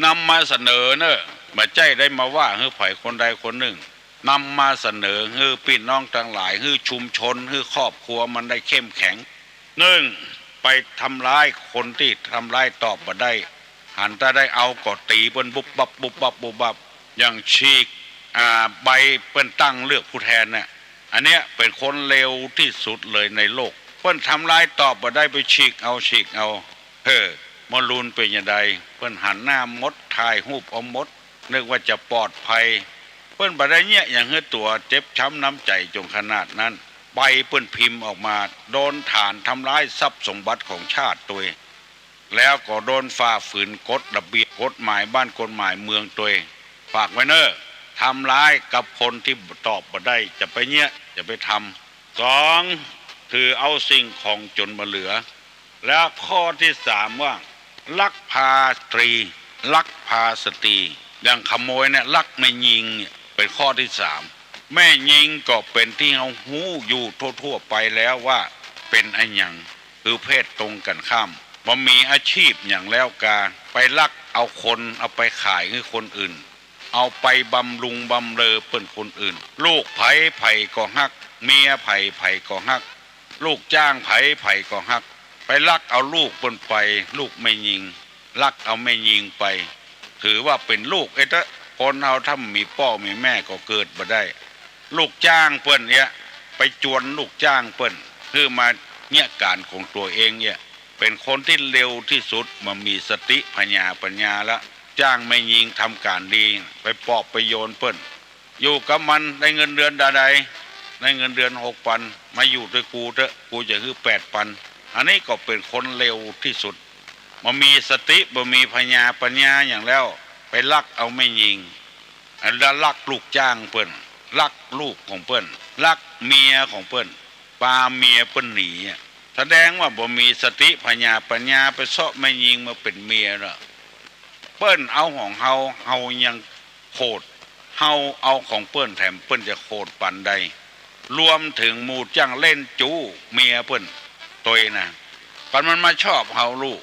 นำมาเสนอเน่อ บ่ใจ้ได้มาว่าหื้อใผคนใดคนนึ่ง นำมาเสนอหื้อปี้น้องตังหลาย หื้อชุมชน หื้อครอบครัวมันได้เข้มแข็ง นึ่ง ไปทำร้ายคนตี้ทำร้ายตอบบ่ได้ หันแต่ได้เอาก็ตี๋เปิ้นบุบบับบุบบับบุบบับ อย่างฉีก อ่า ใบเปิ้นตั้งเลือกผู้แทนเนี่ย อันเนี้ยเป๋นคนเลวตี้สุดเลยในโลก เปิ้นทำร้ายตอบบ่ได้ไปฉีกเอา ฉีกเอา เฮ้อ เมื่อลุนเป๋นจาใด เปิ้นหันหน้าหมด ถ่ายรูปเอาหมด นึกว่าจะปลอดภัย เปิ้นบ่ได้เยียะหยังหื้อตั๋วเจ็บช้ำน้ำใจ๋จ๋งขนาดนั้น ใบเปิ้นพิมพ์ออกมา โดนฐานทำร้ายทรัพย์สมบัติของชาติตวย แล้วก็โดนฝ่าฝืนกฎระเบียบกฎหมายบ้านกฎหมายเมืองตวย ฝากไว้เน่อ ทำร้ายกับคนตี้ตอบบ่ได้ จะไปเยียะ จะไปทำ สอง ถือเอาสิ่งของจ๋นบ่เหลือ แล้วข้อตี้สามว่า ลักพาสตรี ลักพาสตรี อย่างขโมยเนี่ยลักแม่ญิงเนี่ย เป๋นข้อตี้สาม แม่ญิงก็เป๋นตี้เฮาฮู้อยู่ทั่วๆ ไปแล้วว่าเป๋นอะหยัง คือเพศตรงกั๋นข้าม บ่มีอาชีพหยังแล้วกา ไปลักเอาคน เอาไปขายหื้อคนอื่น เอาไปบำรุงบำเรอเปิ้นคนอื่น ลูกใผใผก็ฮัก เมียใผใผก็ฮัก ลูกจ้างใผใผก็ฮัก ไปลักเอาลูกเปิ้นไป ลูกแม่ญิง ลักเอาแม่ญิงไป ถือว่าเป๋นลูกเต๊อะ คนเฮาถ้าบ่มีป้อมีแม่ก็เกิดบ่ได้ ลูกจ้างเปิ้นเยียะ ไปจวนลูกจ้างเปิ้น หื้อมาเยียะก๋านของตั๋วเองเยียะ เป๋นคนตี้เลวตี้สุด บ่มีสติผญาปั๋ญญาละ จ้างแม่ญิงทำก๋านดี ไปปอบไปโยนเปิ้น อยู่กับมันได้เงินเดือนดาใด ได้เงินเดือนหกปัน มาอยู่ตวยกูเต๊อะ กูจะหื้อแปดปัน อันนี้ก็เป๋นคนเลวตี้สุด บ่มีสติ บ่มีผญาปั๋ญญาหยังแล้ว ไปลักเอาแม่ญิง แล้วลักลูกจ้างเปิ้น ลักลูกของเปิ้น ลักเมียของเปิ้น ปาเมียเปิ้นหนีอะ แสดงว่าบ่มีสติผญาปั๋ญญา ไปเซาะแม่ญิงมาเป๋นเมียละ เปิ้นเอาของเฮา เฮายังโขด เฮาเอาของเปิ้นแถมเปิ้นจะโขดปั๋นใด รวมเถิงหมู่จ้างเล่นจู๊เมียเปิ้นตวยนะ ปันมันมาชอบเฮาลูก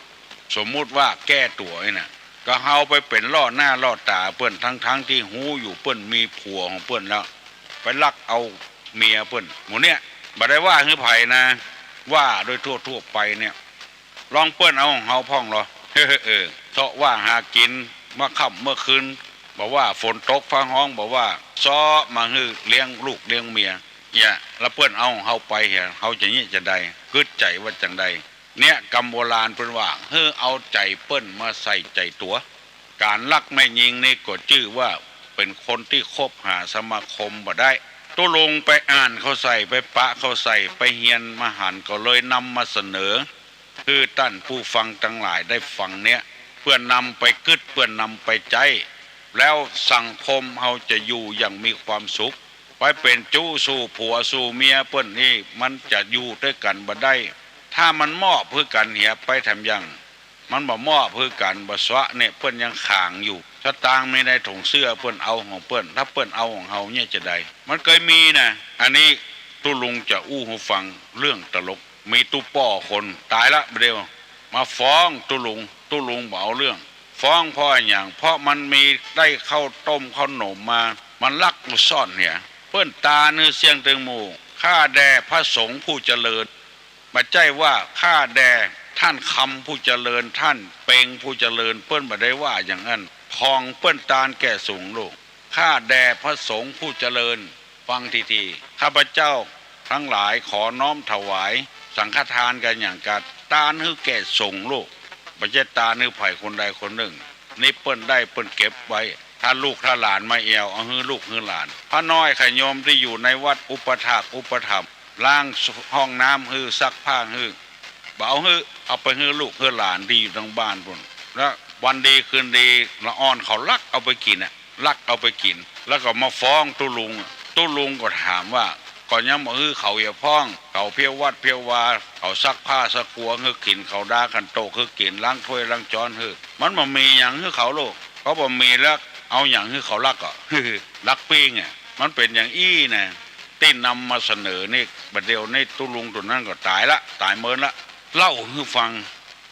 สมมุติว่าแก้ตั๋วนี่นะ ก็เฮาไปเป๋นล่อหน้าล่อต๋าเปิ้น ทั้งๆ ตี้ฮู้อยู่เปิ้นมีผัวของเปิ้นแล้ว ไปลักเอาเมียเปิ้น หมู่เนี้ย บ่ได้ว่าหื้อใผนะ ว่าโดยทั่วๆ ไปเนี่ย ลองเปิ้นเอาของเฮาพ่องลอ เออ เซาะว่าหากิ๋น เมื่อค่ำเมื่อคืน บ่ว่าฝนตกฟ้าฮ้อง บ่ว่า เซาะมาหื้อเลี้ยงลูกเลี้ยงเมีย เยียะ แล้วเปิ้นเอาของเฮาไปเหีย เฮาจะเยียะจาใด กึ๊ดใจ๋ว่าจังใด เนี้ยกำโบราณเปิ้นว่า หื้อเอาใจ๋เปิ้นมาใส่ใจ๋ตั๋ว ก๋านลักแม่ญิงนี่ก็จื้อว่าเป๋นคนตี้คบหาสมาคมบ่ได้ ตุ๊ลุงไปอ่านเข้าใส่ ไปปะเข้าใส่ ไปเฮียนมาหัน ก็เลยนำมาเสนอ หื้อต้านผู้ฟังตังหลายได้ฟังเนี้ย เปื้อนำไปกึ๊ด เปื้อนำไปใจ๊ แล้วสังคมเฮาจะอยู่อย่างมีความสุข ไปเป๋นจู๊สู่ผัวสู่เมียเปิ้นนี่ มันจะอยู่ตวยกั๋นบ่ได้ ถ้ามันมอบหื้อกั๋นเหียไปแถมยัง มันบ่มอบหื้อกั๋น บ่สวะเนี่ย เปิ้นยังขังอยู่ สตางค์มีในถุงเสื้อ เปิ้นเอาของเปิ้น ถ้าเปิ้นเอาของเฮาเนี่ยจะใด มันเกยมีนะ อันนี้ตุ๊ลุงจะอู้หื้อฟังเรื่องตลก มีตุ๊ป้อคนต๋ายละบ่าเดี่ยว มาฟ้องตุ๊ลุง ตุ๊ลุงบ่เอาเรื่อง ฟ้องเพราะอะหยัง เพราะมันมีได้ข้าวต้มข้าวหนมมา มันลักเอาซ่อนเหีย เปิ้นตานหื้อเสี้ยงเติงหมู่ ข้าแด่พระสงฆ์ผู้เจริญ บ่ใจ้ว่าข้าแด่ต้านคำผู้เจริญ ต้านเปงผู้เจริญ เปิ้นบ่ได้ว่าอย่างนั้น ของเปิ้นตานแก่สงฆ์ลูก ข้าแด่พระสงฆ์ผู้เจริญ ฟังทีๆ ข้าพเจ้าทั้งหลายขอน้อมถวายสังฆทานกั๋นอย่างกั๋น ตานหื้อแก่สงฆ์ลูก บ่ใจ้ตานหื้อใผคนใดคนนึ่ง นี่เปิ้นได้เปิ้นเก็บไว้ ถ้าลูกถ้าหลานมาแอ่ว เอาหื้อลูกหื้อหลาน พระน้อยขะโยมตี้อยู่ในวัดอุปถากอุปถัมภ์ ล้างห้องน้ำหื้อ ซักผ้าหื้อ บ่เอาหื้อ เอาไปหื้อลูกหื้อหลานตี้อยู่ตังบ้านปู้น แล้ววันดีคืนดี ละอ่อนเขาลักเอาไปกิ๋นอะ ลักเอาไปกิ๋น แล้วก็มาฟ้องตุ๊ลุง ตุ๊ลุงก็ถามว่า ก็ยังบ่หื้อเขาเหียพ่อง เขาเผียววัดเผียววา เขาซักผ้าซักกั๋วหื้อกิ๋น เขาดาขันโตกหื้อกิ๋น ล้างถ้วยล้างจ๊อนหื้อ มันบ่มีหยังหื้อเขาลูก เขาบ่มีแล้ว เอาหยังหื้อเขาลักก่อ ลักปิ้งอะ มันเป๋นอย่างอี้นะ ตี้นำมาเสนอนี่ บ่าเดี่ยวนี้ตุ๊ลุงตั๋วนั้นก็ต๋ายละ ต๋ายเมินละ เล่าหื้อฟัง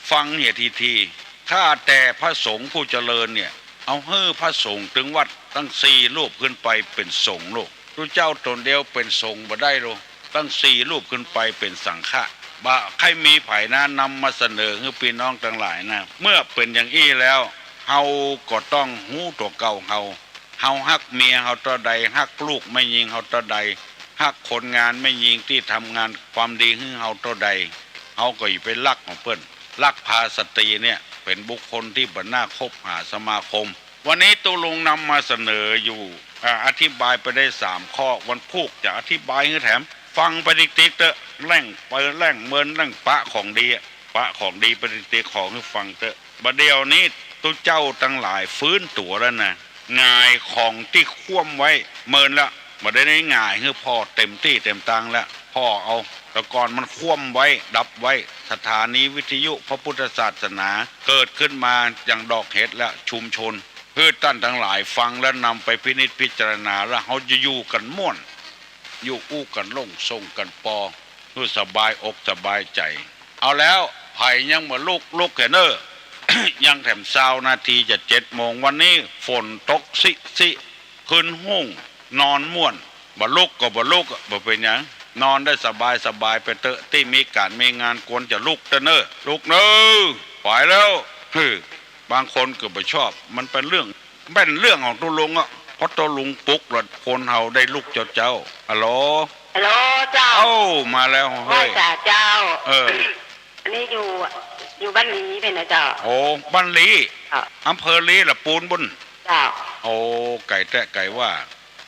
ฟังเหียทีๆ ข้าแต่พระสงฆ์ผู้เจริญเนี่ย เอาหื้อพระสงฆ์ตึงวัดตั้งสี่รูปขึ้นไปเป๋นสงฆ์ลูก ตุ๊เจ้าต๋นเดียวเป๋นสงฆ์บ่ได้ลูก ตั้งสี่รูปขึ้นไปเป๋นสังฆะ บ่ใค่มีใผนะ นำมาเสนอหื้อปี้น้องตังหลายนะ เมื่อเป๋นอย่างอี้แล้ว เฮาก็ต้องฮู้ตั๋วเก่าเฮา เฮาฮักเมียเฮาเต้าใด ฮักลูกแม่ญิงเฮาเต้าใด ฮักคนงานแม่ญิงตี้ทำงานความดีหื้อเฮาเต้าใด เฮาก็อย่าไปลักของเปิ้น ลักพาสตรีเนี่ยเป๋นบุคคลตี้บ่น่าคบหาสมาคม วันนี้ตุ๊ลุงนำมาเสนออยู่ อ่า อธิบายไปได้สามข้อ วันพูกจะอธิบายหื้อแถม ฟังไปติ๊กๆ เต๊อะ แล่งไปแล่งเมินแล่งปะของดีอะ ปะของดีไปติ๊กๆ ขอหื้อฟังเต๊อะ บ่าเดี่ยวนี้ตุ๊เจ้าตังหลายฟื้นตั๋วแล้วนะ หงายของตี้คว่ำไว้เมินละ บ่าเดี่ยวนี้หงายหื้อผ่อเต๋มตี้เต๋มตางแล้ว ผ่อเอา แต่ก่อนมันคว่ำไว้ ดับไว้ สถานีวิทยุพระพุทธศาสนาเกิดขึ้นมาอย่างดอกเห็ดแล้ว ชุมชน หื้อต้านตังหลายฟังแล้วนำไปพินิจพิจารณา แล้วเฮาจะอยู่กั๋นม่วน อยู่อู้กั๋นโล่งส่งกั๋นปอ หื้อสบายอกสบายใจ๋ เอาแล้ว ใผยังบ่ลุก ลุกเถอะเน่อ ยังแถมซาวนาทีจะเจ็ดโมง วันนี้ฝนตกซิซิครึ้นฮู้ นอนม่วน บ่ลุกก็บ่ลุกอะ บ่เป๋นหยัง นอนได้สบายสบายไปเต๊อะ ตี้มีก๋านมีงานควรจะลุกเต๊อะเน่อ ลุกเน่อ ไปแล้ว หื้อ บางคนก็บ่ชอบ มันเป๋นเรื่อง เป๋นเรื่องของตุ๊ลุงอะ เพราะตุ๊ลุงปลุกละคนเฮาได้ลุกเจ๊าๆ ฮัลโหล ฮัลโหลเจ้า เอ้า มาแล้ว ไหว้ เฮ้ย สาเจ้า เออ อันนี้อยู่ อยู่บ้านลี้เป๋นนะเจ้า โอ้ บ้านลี้ เจ้า อำเภอลี้ละปูนปู้น เจ้า โอ้ ไก๋แต๊ไก๋ว่า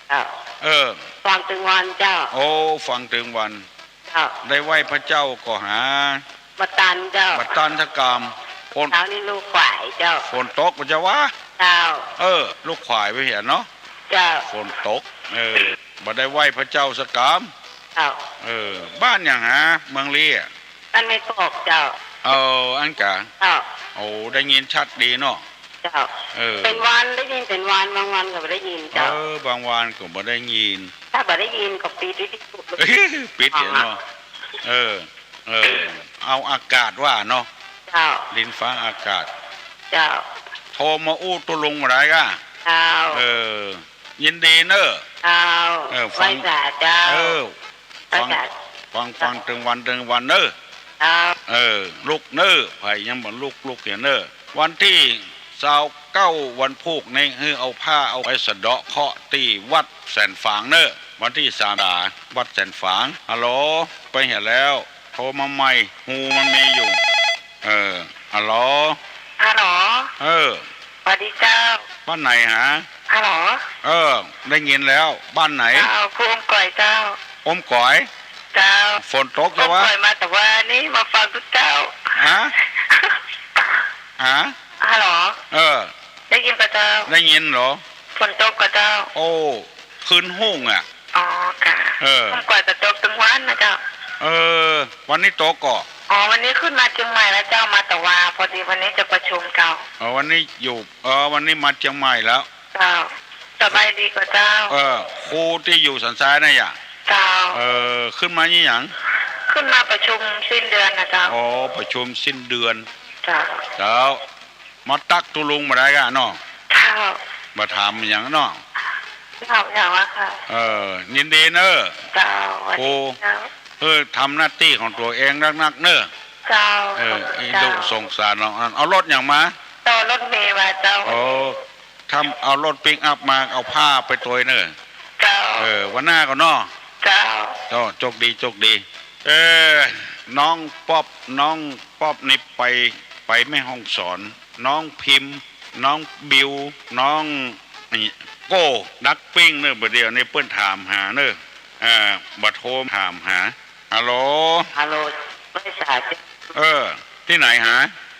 เจ้า เออ ฟังตึงวันเจ้า โอ้ ฟังตึงวัน เจ้า ได้ไหว้พระเจ้าก่อหา บ่ตันเจ้า บ่ตันสักกำ ฝน เช้านี้ลูกขวายเจ้า ฝนตกบ่เจ้าวะ เจ้า เออ ลูกขวายไปเหียเนาะ เจ้า ฝนตก เออ บ่ได้ไหว้พระเจ้าสักกำ เจ้า เออ บ้านหยังหา เมืองลี้อะ บ้านแม่กอกเจ้า เออ อั้นกา เจ้า โอ้ ได้ยินชัดดีเนาะ เจ้า เออ เป๋นวันได้ยินเป๋นวัน บางวันก็บ่ได้ยินเจ้า เออ บางวันก็บ่ได้ยิน ถ้าบ่ได้ยินก็ปิดวิทยุ ปิดเสียงเนาะ เออ เออ เอาอากาศว่าเนาะ เจ้า ดินฟ้าอากาศ เจ้า โทรมาอู้ตุ๊ลุงบ่ได้ก้า เจ้า เออ ยินดีเน่อ เจ้า เออ ฟัง ไหว้สาเจ้า เออ ไหว้สา ฟัง ฟัง ฟังตึงวันตึงวันเน่อ เจ้า เออ ลุกเน่อ ใผยังบ่ลุก ลุกเหียเน่อ วันตี้ซาวเก้า วันพูกนี้ หื้อเอาผ้าเอาไปสะเดาะเคราะห์ตี้วัดแสนฝางเน่อ วันตี้สาม วัดแสนฝาง ฮัลโหล ไปเหียแล้ว โทรมาใหม่ ฮูมันมีอยู่ เออ ฮัลโหล ฮัลโหล เออ สวัสดีเจ้า บ้านไหนหา ฮัลโหล เออ ได้ยินแล้ว บ้านไหน เจ้า ผู้อมก๋อยเจ้า อมก๋อย เจ้า ฝนตก อมก๋อย เจ้าวะ มาแต่ว่านี่มาฟังตุ๊เจ้า ฮะ ฮะ ฮัลโหล เออ ได้ยินก่อเจ้า ได้ยินเหรอ ฝนตกก่อเจ้า โอ้ ครึ้นฮู้อะ อ๋อ ค่ะ เออ อมก๋อยก็ตกตึงวันนะเจ้า เออ วันนี้ตกก่อ อ๋อ วันนี้ขึ้นมาเจียงใหม่แล้วเจ้า มาแต่ว่าพอดี วันนี้จะประชุมเจ้า อ๋อ วันนี้อยู่ เออ วันนี้มาเจียงใหม่แล้ว เจ้า สบายดีก่อเจ้า เออ ครูตี้อยู่สันทรายน่ะหยา เจ้า เออ ขึ้นมานี่หยัง ขึ้นมาประชุมสิ้นเดือนน่ะเจ้า อ๋อ ประชุมสิ้นเดือน เจ้า เจ้า มาตั๊กตุ๊ลุงบ่ได้ก่ะเนาะ เจ้า มาถามหยังเนาะ เจ้า เจ้าว่าค่ะ เออ ยินดีเนอะ เจ้า สวัสดี โอ้ เจ้า เออ ทำหน้าตี้ของตั๋วเองนักๆ เนอะ เจ้า เออ ขอบคุณ อี เจ้า ดุสงสารเนาะ เอารถหยังมา เจ้า รถเมล์มาเจ้า โอ้ ถ้าเอารถปิกอัพมา เอาผ้าไปตวยเนอะ เจ้า เออ วันหน้าก่อนเนาะ เจ้า เจ้า โจคดี โจคดี เออ น้องป๊อป น้องป๊อปนี่ไป ไปแม่ฮ่องสอน น้องพิมพ์ น้องบิว น้องนี่โก้ ดักปิ้งเนอะ บ่าเดี่ยวนี้เปิ้นถามหาเนอะ อ่า บ่าโทรถามหา ฮัลโหล ฮัลโหล ไม่สาย เออ ตี้ไหนหา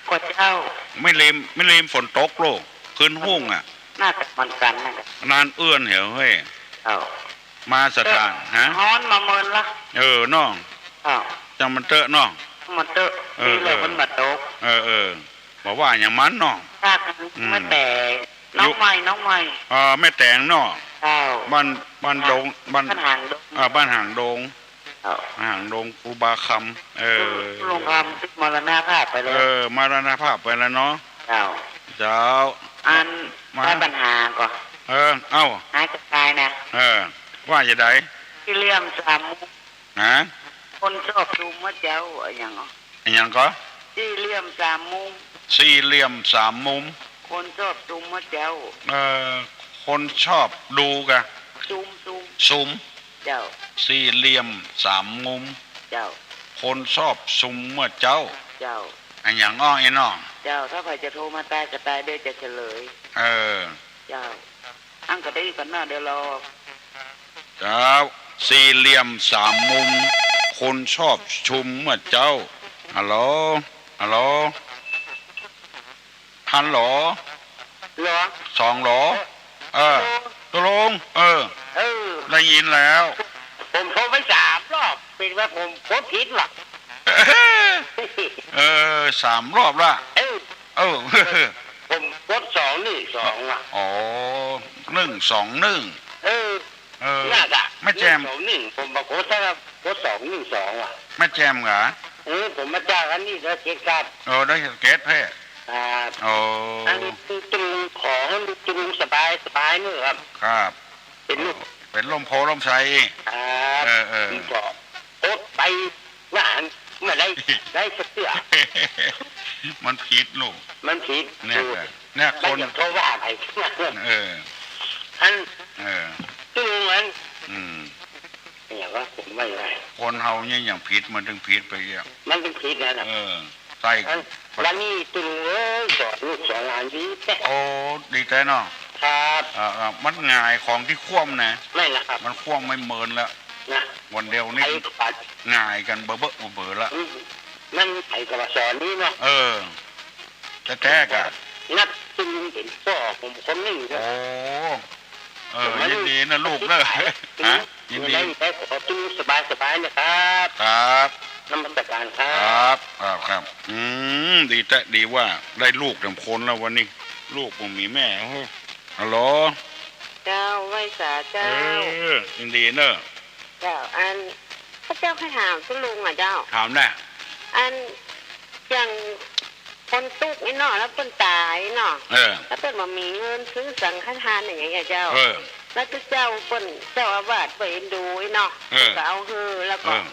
ก่อเจ้า แม่ริม แม่ริมฝนตกโลก คืนฮุ่งอะ น่าจะเหมือนกันน่ะ นานเอื้อนเหรอเฮ้ย เอ้า มาสถาน เออ ฮะ ฮ้อนมาเมินละ เออ เนาะ อ้าว จังมันเต๊อะเนาะ มันเต๊อะ เออ นี่แหละ เออ มันมาตก เออ เออ บ่ว่าหยังมันเนาะ ภาค อืม แม่แตง น้องใหม่ น้องใหม่ เออ แม่แตงเนาะ เจ้า บ้าน บ้านดง บ้าน บ้านหางดง อ่า บ้านหางดง เจ้า หางดงครูบาคำ เออ ลุงคำมรณภาพไปแล้ว เออ มรณภาพไปแล้วเนาะ เจ้า เจ้า อัน มา ได้ปัญหาก่อ เออ เอ้า หายจากตายนะ เออ ว่าจะได สี่เหลี่ยมสามมุม ฮะ คนชอบซุมว่าเจ้า อะหยังอ่ะ อะหยังก่อ สี่เหลี่ยมสามมุม สี่เหลี่ยมสามมุม คนชอบซุมว่าเจ้า เออ คนชอบดูกะ ซุม ซุม ซุม เจ้า สี่เหลี่ยมสามมุม เจ้า คนชอบซุมเมื่อเจ๊า เจ้า อะหยังอ้อไอ้น้อง เจ้า ถ้าใผจะโทรมาตายก็ตายเด้อ จะเฉลย เออ เจ้า อั้นก็ได้ก่อนเนาะ เดี๋ยวรอ เจ้า สี่เหลี่ยมสามมุม คนชอบซุมเมื่อเจ๊า ฮัลโหล ฮัลโหล ฮัลโหล เหรอ สองโหล เออ ตกลง เออ เออ ได้ยินแล้ว ผมโทรไปสามรอบ เป็นว่าผมกดผิดว่ะ เออ สามรอบละ เออ เออ ผมกดสองหนึ่งสองว่ะ อ๋อ หนึ่งสองหนึ่ง เออ เออ น่าจะ แม่แจ่ม หนึ่งสองหนึ่ง ผมบอกกดซะ กดสองหนึ่งสองว่ะ แม่แจ่มเหรอ เออ ผมมาจากอันนี้นะ เกตครับ เออ ได้เกตแท้ ครับ โอ้ อันนี้คือตรงขอให้มันตรงสบายสบายนี่ครับ ครับ เป็นลูก เออ เป็นร่มโพธิ์ร่มไทร ครับ เออ เออ มันก็อดไปว่าหันเมื่อไรได้สักเทื่อ มันผิดลูก มันผิด เนี่ย ถูก เนี่ย คน มันอย่าโทษว่าใคร เออ อัน เออ ตรงอัน อืม เนี่ยว่าผมไม่ได้ คนเฮาเนี่ยอย่างผิดมันถึงผิดไปอ่ะ มันถึงผิดนั่นน่ะ เออ ใส่ อัน วันนี้ตรงเอ้ย สอนลูกสอนหลานดีแท้ โอ้ ดีแท้เนาะ ครับ เออ เออ มันหงายของตี้คว่ำนะ ไม่ละครับ มันคว่ำไม่เมินแล้ว นะ วันเดียวนี่ ไอ้กระบาด หงายกันเบ้อๆเบ้อๆละ อืม มันไอ้กระบาดสอนนี่เนาะ เออ แท้ๆกะ นับตรงเป็นพ่อผมคนหนึ่งนะ โอ้ เออ ผมไม่ ยินดีนะลูกเนอะ ฮะ ยินดี ได้ขอตรงสบายๆนะครับ ครับ นมัสการครับ ครับ ครับ ครับ อืม ดีแท้ ดีว่าได้ลูกเต็มคนแล้ววันนี้ ลูกบ่มีแม่ โอ้โห ฮัลโหล เจ้า ไหว้สาเจ้า เออ ยินดีเนอะ เจ้า อัน ข้าเจ้าจะถามตุ๊ลุงอะเจ้า ถามได้ อัน อย่าง คนตุ๊กข์นี่เนาะ แล้วเปิ้นต๋ายเนาะ เออ แล้วเปิ้นบ่มีเงินซื้อสังฆทานอย่างเงี้ยเจ้า เออ แล้วตุ๊เจ้าเปิ้น เจ้าอาวาสเปิ้นเอ็นดูเนาะ เออ เปิ้นก็เอาหื้อ แล้วก็ เออ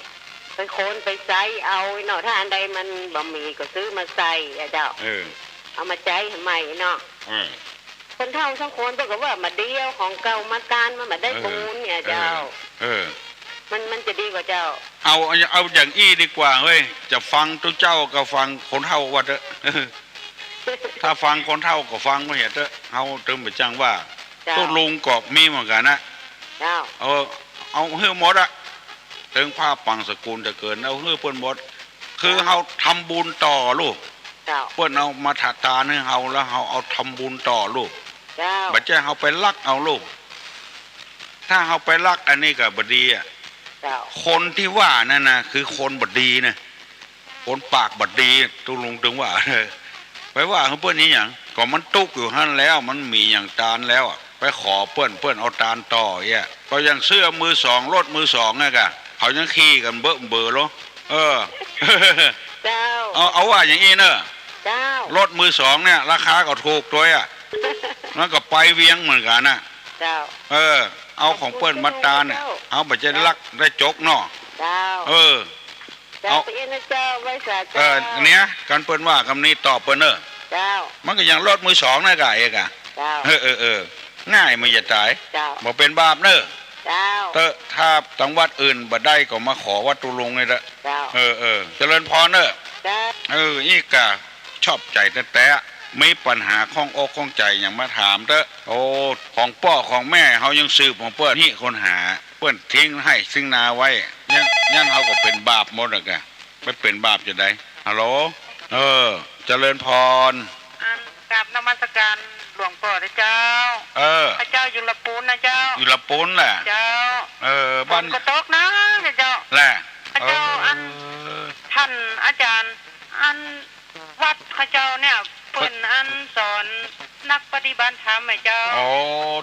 ไปค้นไปใจ๊เอาเนาะ ถ้าอันใดมันบ่มีก็ซื้อมาใส่อะเจ้า เออ เอามาใจ๊ใหม่เนาะ เออ คนเฒ่าสองคนเปิ้นก็ว่ามาเดียวของเก่ามาตาน มันบ่ได้ เออ บุญเนี่ยเจ้า เออ เออ มัน มันจะดีกว่าเจ้า เอา เอาอย่างอี้ดีกว่าเฮ้ย จะฟังตุ๊เจ้าก็ฟังคนเฒ่าว่าเต๊อะ ถ้าฟังคนเฒ่าก็ฟังบ่เหียเต๊อะ เฮาเถิงบ่จั่งว่า เจ้า ตุ๊ลุงก็มีเหมือนกั๋นนะ เจ้า เออ เอาหื้อหมดอะ เถิงผ้าปังสกุลตะเกิน เอาหื้อเปิ้นหมด คือเฮาทำบุญต่อลูก เจ้า เปิ้นเอามาถวายตานหื้อเฮา แล้วเฮาเอาทำบุญต่อลูก เจ้า บ่ใจ้เฮาไปลักเอาลูก ถ้าเฮาไปลักอันนี้ก็บ่ดีอะ เจ้า คนตี้ว่านั่นน่ะ คือคนบ่ดีนะ คนปากบ่ดี ตุ๊ลุงเถิงว่า ไปว่าหื้อเปิ้นอีหยัง ก็มันตุ๊กอยู่หั้นแล้ว มันบ่มีหยังตานแล้วอะ ไปขอเปิ้น เปิ้นเอาตานต่อเอี้ย ก็ยังเสื้อมือสอง รถมือสองอะก่ะ เขายังขี่กั๋นเบ้อเบ้อโล เออ เจ้า เอา เอาว่าอย่างอี้เน่อ เจ้า รถมือสองเนี่ย ราคาก็ถูกตวยอะ มันก็ไปเวียงเหมือนกั๋นน่ะ เจ้า เออ เอาของเปิ้นมาตานเนี่ย เจ้า เอาบ่ใจ้ลักได้จกเนาะ เจ้า เออ เจ้า เอา เปิ้นนะเจ้า ไหว้สาเจ้า เออ เนี่ย กันเปิ้นว่ากำนี้ตอบเปิ้นเน่อ เจ้า มันก็ยังรถมือสองนะก่ะ เอกอะ เจ้า เออ เออ เออ ง่ายมันจะต๋าย เจ้า บ่เป๋นบาปเน่อ เจ้า เต๊อะ ถ้าตังวัดอื่นบ่ได้ก็มาขอวัดตุ๊ลุงนี่เต๊อะ เจ้า เออ เออ เจริญพรเน่อ เจ้า เออ อี้ก่ะ ชอบใจ๋แต๊ๆ มีปัญหาข้องอกข้องใจ๋หยังมาถามเต๊อะ โอ้ ของป้อของแม่เฮายังสืบของเปิ้น นี่คนหา เปิ้นทิ้งไฮ่ทิ้งนาไว้ ยั้น ยั้นเฮาก็เป๋นบาปหมดอะก่ะ ไปเป๋นบาปจะใด ฮัลโหล เออ เจริญพร อันกราบนมัสการหลวงป้อนะเจ้า เออ ข้าเจ้าอยู่ละปูนนะเจ้า อยู่ละปูนแหละ เจ้า เออ บ้าน ฝนก็ตกนะเจ้า แหละ ข้าเจ้า เออ อัน ท่านอาจารย์ อัน วัดข้าเจ้าเนี่ย เปิ้นอันสอนนักปฏิบัติธรรมอะเจ้า โอ้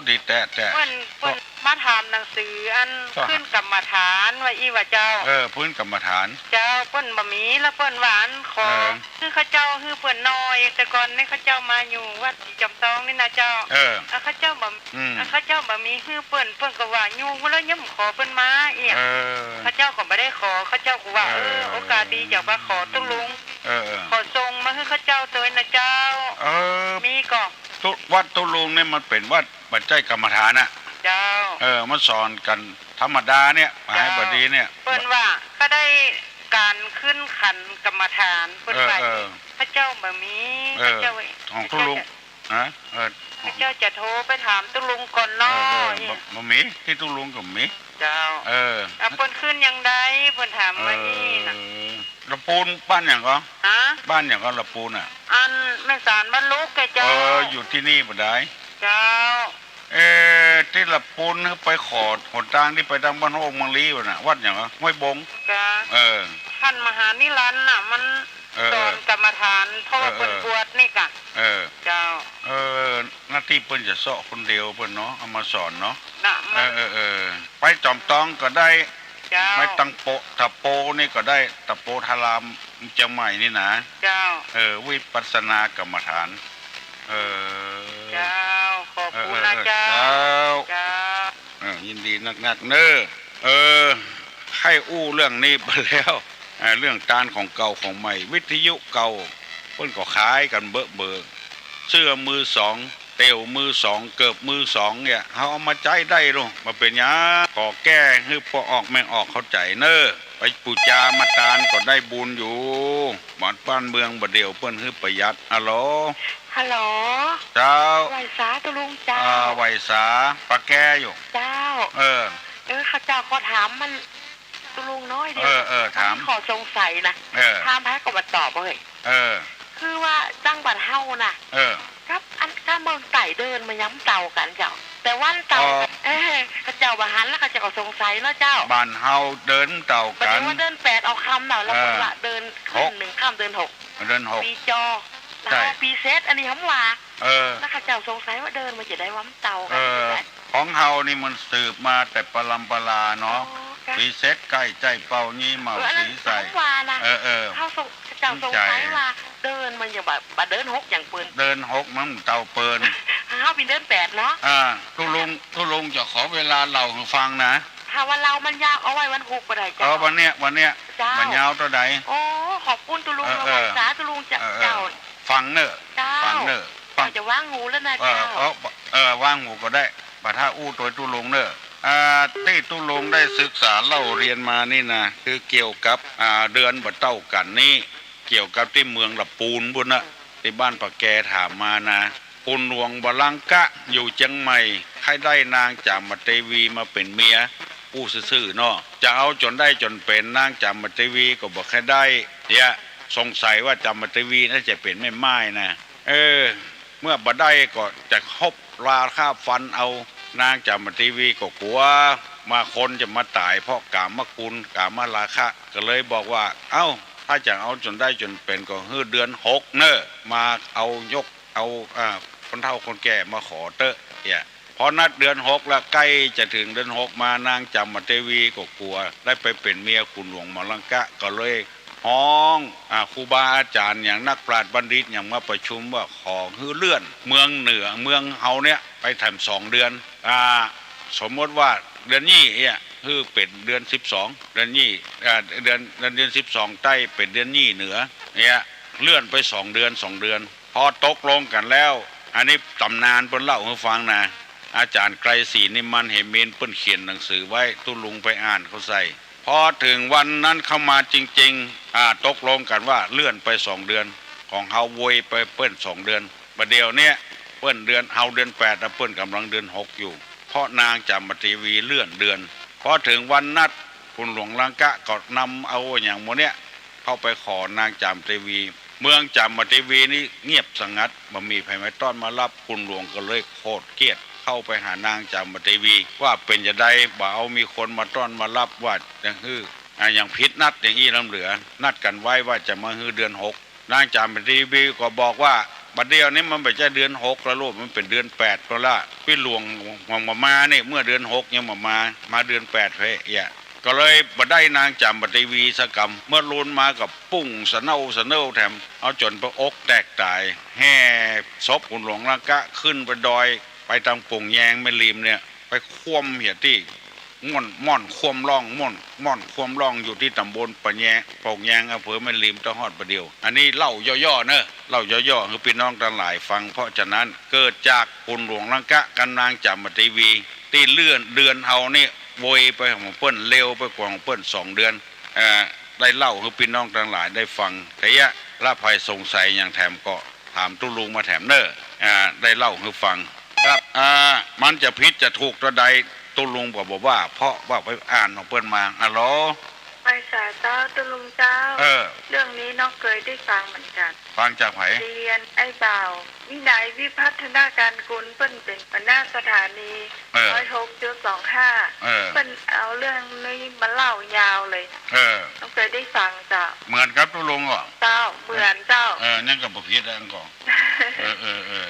ดีแต๊ๆ เปิ้น เปิ้นมาถามหนังสืออัน เจ้า พื้นกรรมฐานว่าอี้ว่าเจ้า เออ พื้นกรรมฐาน เจ้า เปิ้นบ่มี แล้วเปิ้นว่าอันขอ เออ หื้อข้าเจ้า หื้อเปิ้นหน่อย แต่ก่อนนี่ข้าเจ้ามาอยู่วัดศรีจอมทองนี่นะเจ้า เออ อ่ะ ข้าเจ้าบ่ อืม อ่ะ ข้าเจ้าบ่มีหื้อเปิ้น เปิ้นก็ว่าอยู่แล้วยังบ่ขอเปิ้นมาอี้ เออ ข้าเจ้าก็บ่ได้ขอ ข้าเจ้าก็ว่า เออ เออ โอกาสดีจะมาขอตุ๊ลุง เออ เออ ขอส่งมาหื้อข้าเจ้าตวยนะเจ้า เออ มีก่อ ตุ๊ วัดตุ๊ลุงเนี่ยมันเป๋นวัดบ่ใจ้กรรมฐานอะ เจ้า เออ มันสอนกั๋นธรรมดาเนี่ย มหาบดีเนี่ย เจ้า เปิ้นว่าก็ได้ก๋านขึ้นขันกรรมฐาน เปิ้นว่า เออ เออ ข้าเจ้าบ่มี เออ ข้าเจ้า ของตุ๊ลุง ข้าเจ้าจะ ฮะ เออ ข้าเจ้าจะโทรไปถามตุ๊ลุงก่อนเนาะ เออ เออ บ่ บ่มี ตี้ตุ๊ลุงก็บ่มี เจ้า เออ อ่ะ เปิ้นขึ้นอย่างใด เปิ้นถามว่าอี้น่ะ เออ ละปูนบ้านหยังก่อ ฮะ บ้านหยังก่อละปูนอะ อันแม่สารบ้านลุกแกเจ้า เออ อยู่ตี้นี่บ่ได้ เจ้า เอ๊ะ ตี้ละปูนไปขอดหนตางตี้ไปตางบ้านโฮกเมืองลี้บ่น่ะ วัดหยังก่อ ห้วยบง เจ้า เออ ท่านมหานิรันดร์น่ะ มัน เออ เออ สอนกรรมฐาน เพราะว่า เออ เออ เปิ้นบวชนี่ก่ะ เออ เจ้า เออ หน้าตี้เปิ้นจะเซาะคนเดียวเปิ้นเนาะ เอามาสอนเนาะ น่ะ เออ มัน เออ เออ ไปจอมตองก็ได้ เจ้า ไปตังโปะ ตะโปนี่ก็ได้ ตะโปธารามเจียงใหม่นี่นะ เจ้า เออ วิปัสสนากรรมฐาน เออ เจ้า ขอบคุณนะ เออ เออ เจ้า เจ้า เจ้า เออ ยินดีนักๆ เน้อ เออ ใค่อู้เรื่องนี้ไปแล้ว เอ่อ เรื่องตานของเก่าของใหม่ วิทยุเก่า เปิ้นก็ขายกั๋นเบ้อเบ้อ เสื้อมือสอง เตี่ยวมือสอง เกิบมือสองเนี่ย เฮาเอามาใจ๊ได้ลูก บ่เป๋นหยัง ขอแก้หื้อป้อออกแม่ออกเข้าใจ๋เน้อ ไปปู๋จามาตานก็ได้บุญอยู่ บ้าน บ้านเมืองบ่าเดี่ยวเปิ้นหื้อประหยัด ฮัลโหล ฮัลโหล เจ้า ไหว้สาตุ๊ลุงเจ้า อ่า ไหว้สา ปะแกอยู่ เจ้า เออ เออ ข้าเจ้าขอถามมัน ตุ๊ลุงน้อยเดียว เออ เออ ถาม มันมีข้อสงสัยนะ เออ ถามไผก็บ่ตอบเว้ย เออ คือว่าจังหวัดเฮาน่ะ เออ กับอัน กับเมืองใต้เดินมันยังบ่เต้ากั๋นเจ้า แต่วันเต้ากั๋น อ๋อ เออ เขาเจ้าบ่หันแล้วเขาเจ้าก็สงสัยเนาะเจ้า บ้านเฮาเดินบ่เต้ากั๋น บ่ได้ว่าเดินแปดออกค่ำเนาะ แล้ว เออ เปิ้นว่าเดินขึ้นหนึ่งค่ำเดือนหก เดือนหก ปีจอ ใจ้ แล้วปีเสร็จ อันนี้เฮาว่า เออ แล้วเขาเจ้าสงสัยว่าเดินมันจะได้ว่าบ่เต้ากั๋น เออ จังใด ของเฮานี่มันสืบมาแต่ปรำปราเนาะ อ๋อ ค่ะ ปีเสร็จใก้ใจ้เป่ายี่เหม้า เออ อันนั้น สีใส่ เฮาว่านะ เออ เออ เฮาสง เจ้าสงสัยว่าเดินมันยังบ่ บ่เดินหกอย่างเปิ้น เดินหกมันบ่เต้าเปิ้น เฮาเป๋นเดินแปดเนาะ อ่า ตุ๊ลุง ตุ๊ลุงจะขอเวลาเล่าหื้อฟังนะ ถ้าว่าเล่ามันยาวเอาไว้วันพุธก็ได้เจ้า เออ วันเนี้ย วันเนี้ย เจ้า มันยาวเต้าใด โอ้ ขอบคุณตุ๊ลุง เออ เออ สาตุ๊ลุงเจ้า เออ เออ เจ้า ฟังเน้อ เจ้า ฟังเน้อ ฟัง เจ้าจะวางหูแล้วนะ เออ เจ้า เออ เออ วางหูก็ได้ บ่ถ้าอู้ตวยตุ๊ลุงเน้อ อ่า ตี้ตุ๊ลุงได้ศึกษาเล่าเรียนมานี่นะ คือเกี่ยวกับ อ่า เดือนบ่เต้ากั๋นนี่ เกี่ยวกับตี้เมืองละปูนปู้นน่ะ ตี้บ้านปะแกถามมานะ คุณหลวงวรังกะอยู่เจียงใหม่ ใค่ได้นางจามเทวีมาเป๋นเมีย อู้ซื่อๆ เนาะ จะเอาจ๋นได้จ๋นเป๋นนางจามเทวีก็บ่ใค่ได้ เนี่ย สงสัยว่าจามเทวีน่าจะเป๋นแม่ม่ายนะ เออ เมื่อบ่ได้ก็จะคบราฆ่าฟันเอานางจามเทวีก็กั๋วว่าคนจะมาต๋ายเพราะกามคุณ กามราคะ ก็เลยบอกว่า เอ้า ท ถ้าจะเอาจ๋นได้จ๋นเป๋นก็หื้อเดือนหกเน่อ มาเอายก เอา อ่า คนเฒ่าคนแก่มาขอเต๊อะ เนี่ย พอนัดเดือนหกแล้ว ใก้จะเถิงเดือนหกมา นางจามเทวีก็กั๋วได้ไปเป๋นเมียขุนหลวงมัลลังกะ ก็เลยฮ้อง อ่า ครูบาอาจ๋ารย์อย่างนักปราชญ์บัณฑิตอย่างมาประชุมว่าขอหื้อเลื่อนเมืองเหนือ เมืองเฮาเนี่ยไปแถมสองเดือน อ่า สมมติว่าเดือนนี้เนี่ย หื้อเป๋นเดือนสิบสอง เดือนนี้ อ่า เดือน เดือน เดือนสิบสองใต้เป๋นเดือนนี้เหนือ เนี่ย เลื่อนไปสองเดือน สองเดือน พอตกลงกั๋นแล้ว อันนี้ต๋ำนานเปิ้นเล่าหื้อฟังนะ อาจ๋ารย์ไกรศรีนิมมันเหมิน เปิ้นเขียนหนังสือไว้ ตุ๊ลุงไปอ่านเข้าใส่ พอเถิงวันนั้นเข้ามาจริงๆ อ่า ตกลงกั๋นว่าเลื่อนไปสองเดือน ของเฮาโวยไปเปิ้นสองเดือน บ่าเดี่ยวเนี้ยเปิ้นเดือน เฮาเดือนแปดนะ เปิ้นก่ำลังเดือนหกอยู่ เพราะนางจามเทวีเลื่อนเดือน พอเถิงวันนัด ขุนหลวงลังกะก็นำเอาอะหยังหมู่เนี้ย เข้าไปขอนางจามเทวี เมืองจามเทวีนี่เงียบสงัด บ่มีใผมาต้อนมาฮับ ขุนหลวงก็เลยโขดเขี้ยด เข้าไปหานางจามเทวี ว่าเป๋นจาใด บ่เอามีคนมาต้อนมาฮับ ว่าจะหื้อ อ่า อย่างผิดนัดอย่างอี้ล้ำเหลือ นัดกั๋นไว้ว่าจะมาหื้อเดือนหก นางจามเทวีก็บอกว่า บ่าเดี่ยวนี้มันบ่ใจ้เดือนหกแล้วลูก มันเป๋นเดือนแปดแล้วละ ปี้หลวงหวังบ่มานี่ เมื่อเดือนหกยังบ่มา มาเดือนแปดเฮ้ย เอี้ย ก็เลยบ่ได้นางจามเทวีสักกำ เมื่อลูนมาก็ปุ้งสะเน่าสะเน่าแถม เอาจ๋นไปอกแตกต๋าย แห่ศพขุนหลวงลังกะขึ้นไปดอย ไปตางโป่งแยงแม่ริมเนี่ย ไปคว่ำเหียตี้ ม่อน ม่อนคว่ำร่อง ม่อน ม่อนคว่ำร่องอยู่ตี้ต๋ำบลป่าแยง โป่งแยง อำเภอแม่ริม เต้าฮอดบ่าเดี่ยว อันนี้เล่าย่อๆ เน่อ เล่าย่อๆ หื้อปี้น้องตังหลายฟัง เพราะฉะนั้นเกิดจากขุนหลวงลังกะกับนางจามเทวี ตี้เลื่อนเดือนเฮานี่โวยไปของเปิ้น เร็วไปกว่าของเปิ้นสองเดือน เอ่อ ได้เล่าหื้อปี้น้องตังหลายได้ฟัง แต่เยียะ ละใผสงสัยหยังแถมก็ถามตุ๊ลุงมาแถมเน่อ อ่า ได้เล่าหื้อฟัง ครับ อ่า มันจะผิดจะถูกเต้าใด ตุ๊ลุงก็บ่ว่า เพราะว่าไปอ่านของเปิ้นมา ฮัลโหล ไหว้สาเจ้า ตุ๊ลุงเจ้า เออ เรื่องนี้น้องเกยได้ฟังเหมือนกั๋น ฟังจากใผ เรียนไอ้บ่าว วินัยวิพัฒนาการกุล เปิ้นเป๋นหัวหน้าสถานี เออ ร้อยหกจุดสองห้า เออ เปิ้นเอาเรื่องนี้มาเล่ายาวเลย เออ น้องเกยได้ฟังเจ้า เหมือนกับตุ๊ลุงก่อ เจ้า เหมือนเจ้า เออ นั่นก็บ่ผิดแล้วก่อ เออ เออ เออ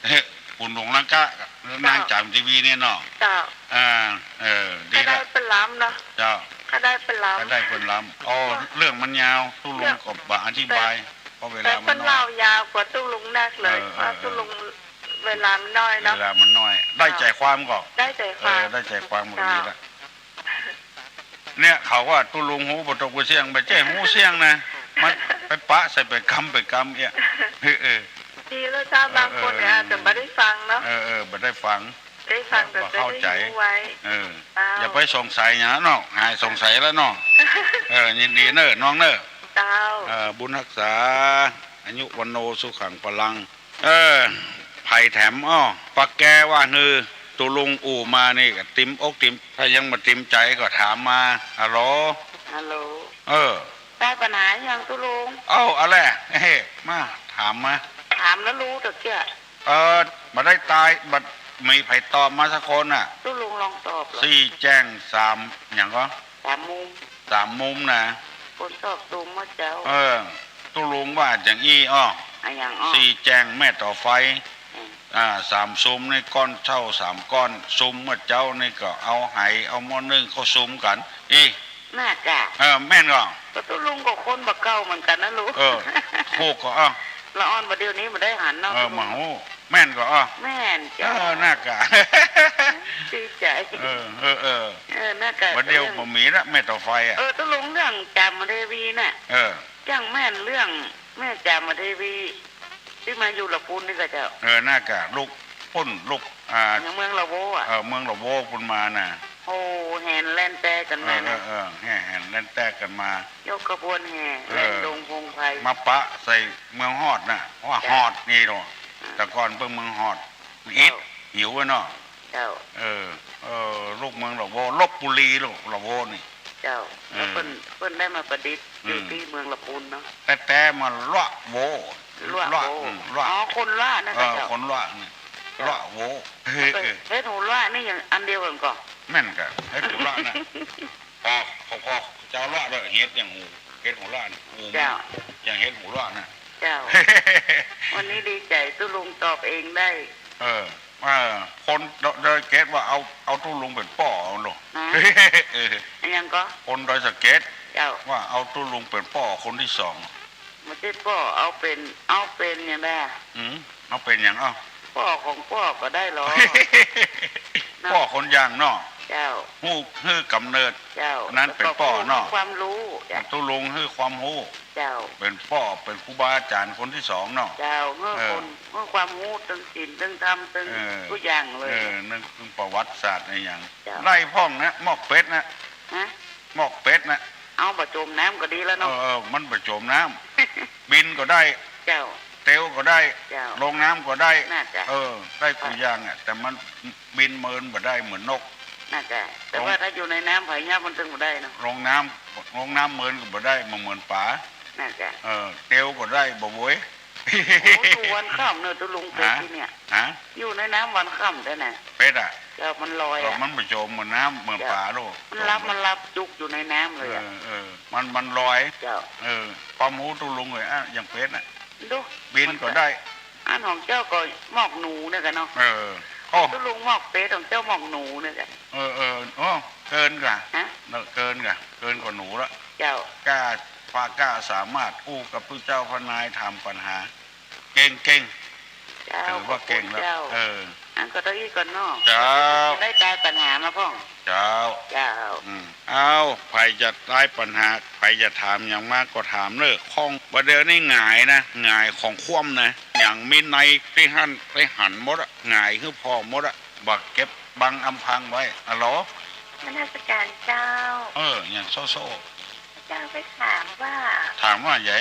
เฮ้ย ขุนหลวงลังกะ เจ้า นางจามเทวีเนี่ยเนาะ เจ้า อ่า เออ ดีละ ข้าได้เปิ้นล้ำเนาะ เจ้า ข้าได้เปิ้นล้ำ ข้าได้เปิ้นล้ำ อ๋อ เรื่องมันยาว ตุ๊ลุงก็บ่อธิบาย เพราะเวลามันน้อย เปิ้นเล่ายาวกว่าตุ๊ลุงนักเลย เออ เออ เพราะตุ๊ลุงเวลามันน้อยเนาะ เวลามันน้อย ได้ใจ๋ความก่อ ได้ใจ๋ความ เออ ได้ใจ๋ความก็ดีละ เจ้า เนี่ย เขาว่าตุ๊ลุงฮู้บ่ตกบ่เสี้ยง บ่ใจ้ฮู้เสี้ยงนะ มันไปปะใส่ไปกำไปกำเอี้ย เออ เออ ดีแล้วเจ้า บางคนเนี่ย เออ เออ อาจจะบ่ได้ฟังเนาะ เออ เออ บ่ได้ฟัง ได้ฟังแต่ บ่เข้าใจ๋ ได้ฮู้ไว้ เออ เจ้า อย่าไปสงสัยหยังเนาะ หายสงสัยแล้วเนาะ เออ ยินดีเน่อ น้องเน่อ เจ้า เออ บุญฮักษา อายุ วัณโณ สุขัง พลัง เออ ใผแถม อ้อ ปะแกว่าหื้อตุ๊ลุงอู้มานี่ก็ติมอกติม ถ้ายังบ่ติมใจ๋ก็ถามมา ฮัลโหล ฮัลโหล เออ ได้ปัญหายังตุ๊ลุง เอ้า เอาแหละ เฮ้ มา ถามมา ถามแล้วฮู้ตะเกียะ เออ บ่ได้ตาย บ่มีใผตอบมาสักคนน่ะ ตุ๊ลุงลองตอบเหรอ สี่แจ้งสาม หยังก่อ สามมุม สามมุมนะ คนตอบตรงว่าเจ้า เออ ตุ๊ลุงว่าอย่างอี้อ้อ อะหยังอ้อ สี่แจ้งแม่ต่อไฟ อืม อ่า สามซุมนี่ก้อนเถ้าสามก้อน ซุมเมื่อเจ๊านี่ก็เอาไหเอาหม้อนึ่งเข้าซุมกั๋น อี้ น่ากะ เออ แม่นก่อ ก็ตุ๊ลุงก็คนบ่าเก่าเหมือนกั๋นนะลูก เออ ฮู้ก่อ อ้าว ละอ่อนบ่าเดี่ยวนี้บ่ได้หันเนาะ เออ ตุ๊ลุง บ่ฮู้ แม่นก่อ อ้อ แม่นเจ้า เออ น่ากะ ดีใจ๋ เออ เออ เออ เออ น่ากะ บ่าเดี่ยวบ่มีละ แม่ต่อไฟอะ เออ ตุ๊ลุงเรื่องจามเทวีน่ะ เออ จั่งแม่นเรื่องแม่จามเทวี ตี้มาอยู่ละปูนนี่ก่อเจ้า เออ น่ากะ ลูกปุ้น ลูก อ่า อย่างเมืองละโวอะ เออ เมืองละโวปุ้นมาน่ะ โอ้ แห่แล่นแต๊กั๋นมาน่ะ เออ เออ เออ แห่แล่นแต๊กั๋นมา ยกขบวนแห่ เออ แล่นดงพงไพร มาปะใส่เมืองฮอดน่ะ ว่า เจ้า ฮอดนี่เนาะ อ่า แต่ก่อนเปิ้นเมืองฮอด อิด เจ้า หิวอะเนาะ เจ้า เออ เออ ลูกเมืองละโว ลพบุรี ลูกละโวนี่ เจ้า เออ แล้วเปิ้น เปิ้นได้มาประดิษฐ์ อืม อยู่ตี้เมืองละปูนเนาะ แต๊ๆ มาละโว ละโว ละ อืม ละ อ๋อ คนละน่ะ เออ เจ้า คนละนี่ เจ้า ละโว เฮ้ย เปิ้น เฮ็ดหูละนี่อย่างอันเดียวกั๋นก่อ แม่นกะ เฮ็ดหูละน่ะ อ๋อ เขาก็เจ้าละเด้อ เฮ็ดอย่างหู ฮ็ดหัวเราะน่ะ เจ้า อย่างเฮ็ดหัวเราะน่ะ เจ้า วันนี้ดีใจ๋ ตุ๊ลุงตอบเองได้ เออ เออ คนโดยเกตว่าเอา เอาตุ๊ลุงเป๋นป้อเอาโลด ฮะ เออ อะหยังก่อ คนดอยสะเก็ด เจ้า ว่าเอาตุ๊ลุงเป๋นป้อคนตี้สอง บ่ใจ้ป้อ เอาเป๋น เอาเป๋นหยังใด อืม เอาเป๋นหยัง เอ้า ป้อของป้อก็ได้หลอ ป้อคนย่างเนาะ เจ้า ฮู้ หื้อก๋ำเนิด เจ้า นั้นเป๋นป้อเนาะ แล้วก็ฮู้ความฮู้ เจ้า ตุ๊ลุงหื้อความฮู้ เจ้า เป๋นป้อ เป๋นครูบาอาจ๋ารย์คนตี้สองเนาะ เจ้า หื้อ เออ คน หื้อความฮู้เถิงศีลเถิงธรรมเถิง เออ กู้อย่างเลย เออ นึกเถิงประวัติศาสตร์อะหยัง เจ้า ได้พ่องนะ มอกเป็ดนะ ฮะ มอกเป็ดนะ เอา บ่จ๋มน้ำก็ดีแล้วเนาะ เออ เออ มันบ่จ๋มน้ำ บินก็ได้ เจ้า เตียวก็ได้ เจ้า ลงน้ำก็ได้ น่าจะ เออ ได้กู้อย่างอะ แต่มันบินเมินบ่ได้เหมือนนก น่าจะ แต่ว่าถ้าอยู่ในน้ำผายยับมันเถิงบ่ได้เนาะ ลงน้ำ ลงน้ำเมินก็บ่ได้ บ่เหมือนป๋า น่าจะ เออ เตียวก็ได้ บ่โวย โอ้ อยู่วันค่ำเนอะ ตุ๊ลุง เป็ด ฮะ ตี้เนี่ย ฮะ อยู่ในน้ำวันค่ำได้นะ เป็ดอะ เจ้า มันลอยอะ เออ มันบ่จ๋มเหมือนน้ำ เหมือนป๋าโลด มันหลับ มันหลับจุกอยู่ในน้ำเลยอะ เออ เออ มัน มันลอย เจ้า เออ ความฮู้ตุ๊ลุงเลยอะ อย่างเป็ดอะ ดู บินก็ได้ อันของเจ้าก็มอกหนูเนี่ยกั๋นเนาะ เออ โอ้ ตุ๊ลุงมอกเป็ด ของเจ้ามอกหนูเนี่ยกั๋น เออ เออ โอ้ เกินก่า ฮะ เนอะ เกินก่า เกินกว่าหนูละ เจ้า ก้า ความก้าสามารถอู้กับตุ๊เจ้าพระนายถามปัญหา เก่ง เก่ง เจ้า ถือว่าเก่งแล้ว ขอบคุณเจ้า เออ อันก็เต้าอี้ก่อนเนาะ เจ้า จะได้ตายปัญหามาพ่อง เจ้า เจ้า อืม เอา ใผจะตายปัญหา ใผจะถามหยังมาก็ถามเน่อ ข้องบ่าเดี่ยวนี้หงายนะ หงายของคว่ำนะ อย่างมีในตี้หั้นตี้หันหมดอะ หงายหื้อผ่อหมดอะ บ่เก็บบังอำพรางไว้ อะโหล นมัสก๋านเจ้า เออ อย่างโซ่โซ่ เจ้าไปถามว่า ถามว่าใหญ่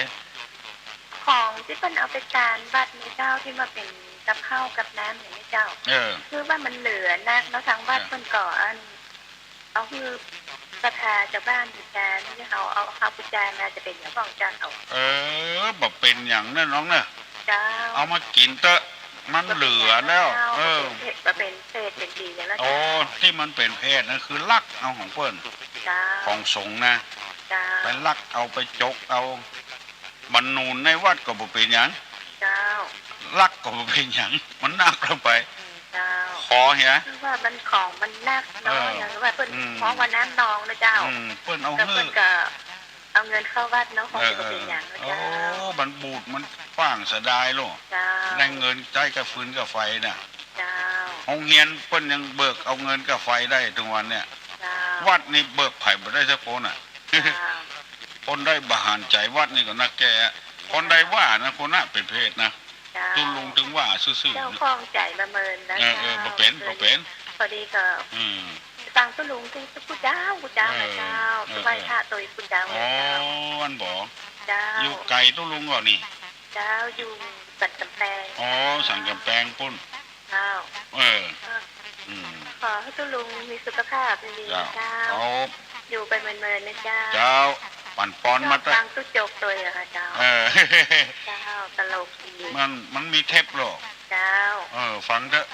ของตี้เปิ้นเอาไปตานวัดนี่เจ้า ตี้ว่าเป๋นกับข้าวกับน้ำอย่างนี้เจ้า เออ คือว่ามันเหลือนักเนาะ ทางวัด เออ เปิ้นก็อัน เอาหื้อศรัทธาจาวบ้านบูชา นี่เฮาเอา เฮาบูชามาจะเป๋นหยังบ้างเจ้า เออ บ่เป๋นหยังเน่อน้องเน่อ เจ้า เอามากิ๋นเต๊อะ มันเหลือแล้ว บ่เป๋นหยังเจ้า เออ บ่เป๋นเพศ บ่เป๋นเปรต เป๋นผีหยังแล้ว โอ้ เจ้า ตี้มันเป๋นเพศนะ คือลักเอาของเปิ้น เจ้า ของสงฆ์นะ เจ้า ไปลักเอา ไปจกเอา บ่หนุนในวัดก็บ่เป๋นหยัง เจ้า ลักก็บ่เป๋นหยัง มันนักเกินไป อืม เจ้า ขอเหีย คือว่ามันของมันนักเนาะ เออ อย่างว่าเปิ้น อืม ฮ้องว่าน้ำนองนะเจ้า อืม เปิ้นเอา ก็ หื้อ เปิ้นก็เอาเงินเข้าวัดเนาะ ของ เออ ตี้บ่เป๋นหยังนะเจ้า โอ้ มันบูด มันฟ้างเสียดายโลด เจ้า ได้เงินใจ๊ก้าฟืนก้าไฟน่ะ เจ้า โฮงเฮียนเปิ้นยังเบิกเอาเงินก้าไฟได้เถิงวันเนี่ย เจ้า วัดนี่เบิกใผบ่ได้สักคนน่ะ เจ้า คนใดบ่หันใจ๋วัดนี่ก็นักแก่ คนใดว่านะ คนนั้นเป๋นเพศนะ เจ้า ตุ๊ลุงเถิงว่าซื่อๆ เจ้า นะ ข้องใจ๋มาเมินนะ เออ เออ เจ้า บ่เป๋น บ่เป๋น พอดีก็ อืม ฟังตุ๊ลุงตี้กู้เจ้า กู้เจ้า เออ นะเจ้า เออ ไหว้พระตวยกู้เจ้า อ๋อ เลยเจ้า อันบ่ เจ้า อยู่ไก๋ตุ๊ลุงก่อนี่ เจ้า อยู่สันก๋ำแปง อ๋อ สันก๋ำแปงปู๊น เจ้า เออ เออ อืม ขอหื้อตุ๊ลุงมีสุขภาพดี เจ้า เจ้า เอา อยู่ไปเมินๆ นะเจ้า เจ้า ปั๋นปอนมาเต๊อะ ฟังตุ๊จกตวยอะค่ะเจ้า เออ เจ้า ตลกดี มัน มันมีเทปโลด เจ้า เออ ฟังเต๊อะ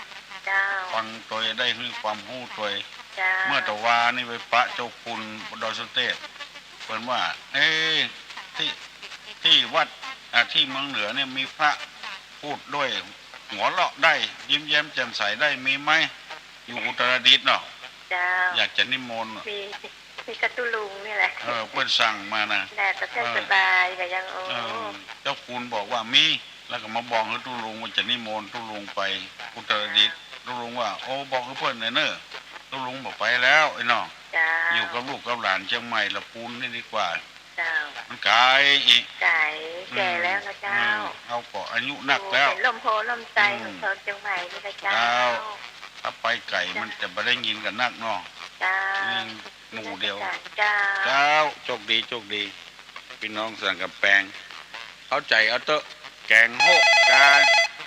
เจ้า ฟังตวยได้หื้อความฮู้ตวย เจ้า เมื่อตะวานี่ไปปะเจ้าคุณดอยสุเตพ เปิ้นว่า เอ๊ะ ตี้ ตี้วัด อ่ะ ตี้เมืองเหนือเนี่ยมีพระพูดด้วย หัวเราะได้ ยิ้มแย้มแจ่มใสได้ มีไหม อยู่อุตรดิตถ์เนาะ เจ้า อยากจะนิมนต์ มี มีก้าตุ๊ลุงนี่แหละ เออ เปิ้นสั่งมานะ แด่ก็เจ้า เออ สบายก็ยัง โอ้ เออ เจ้าคุณบอกว่ามี แล้วก็มาบอกหื้อตุ๊ลุงว่าจะนิมนต์ตุ๊ลุงไปอุตรดิตถ์ ตุ๊ลุงว่า โอ้ บอกหื้อเปิ้นแหน่เน่อ ตุ๊ลุงบ่ไปแล้วไอ้น้อง เจ้า อยู่กับลูกกับหลานเจียงใหม่ละปูนนี่ดีกว่า เจ้า มันไก๋อีก ไก๋ อืม แก่แล้วนะเจ้า อืม เฮาก็อายุนักแล้ว อยู่เป๋นร่มโพธิ์ร่มไทร อืม ของชาวเจียงใหม่นี่นะเจ้า เจ้า ถ้าไปไก๋มันจะบ่ได้ยินกั๋นนักเนาะ เจ้า อืม หมู่เดียว เจ้า เจ้า โจคดี โจคดี ปี้น้องสันก๋ำแปง เข้าใจ๋เอาเต๊อะ แก๋งโฮะกา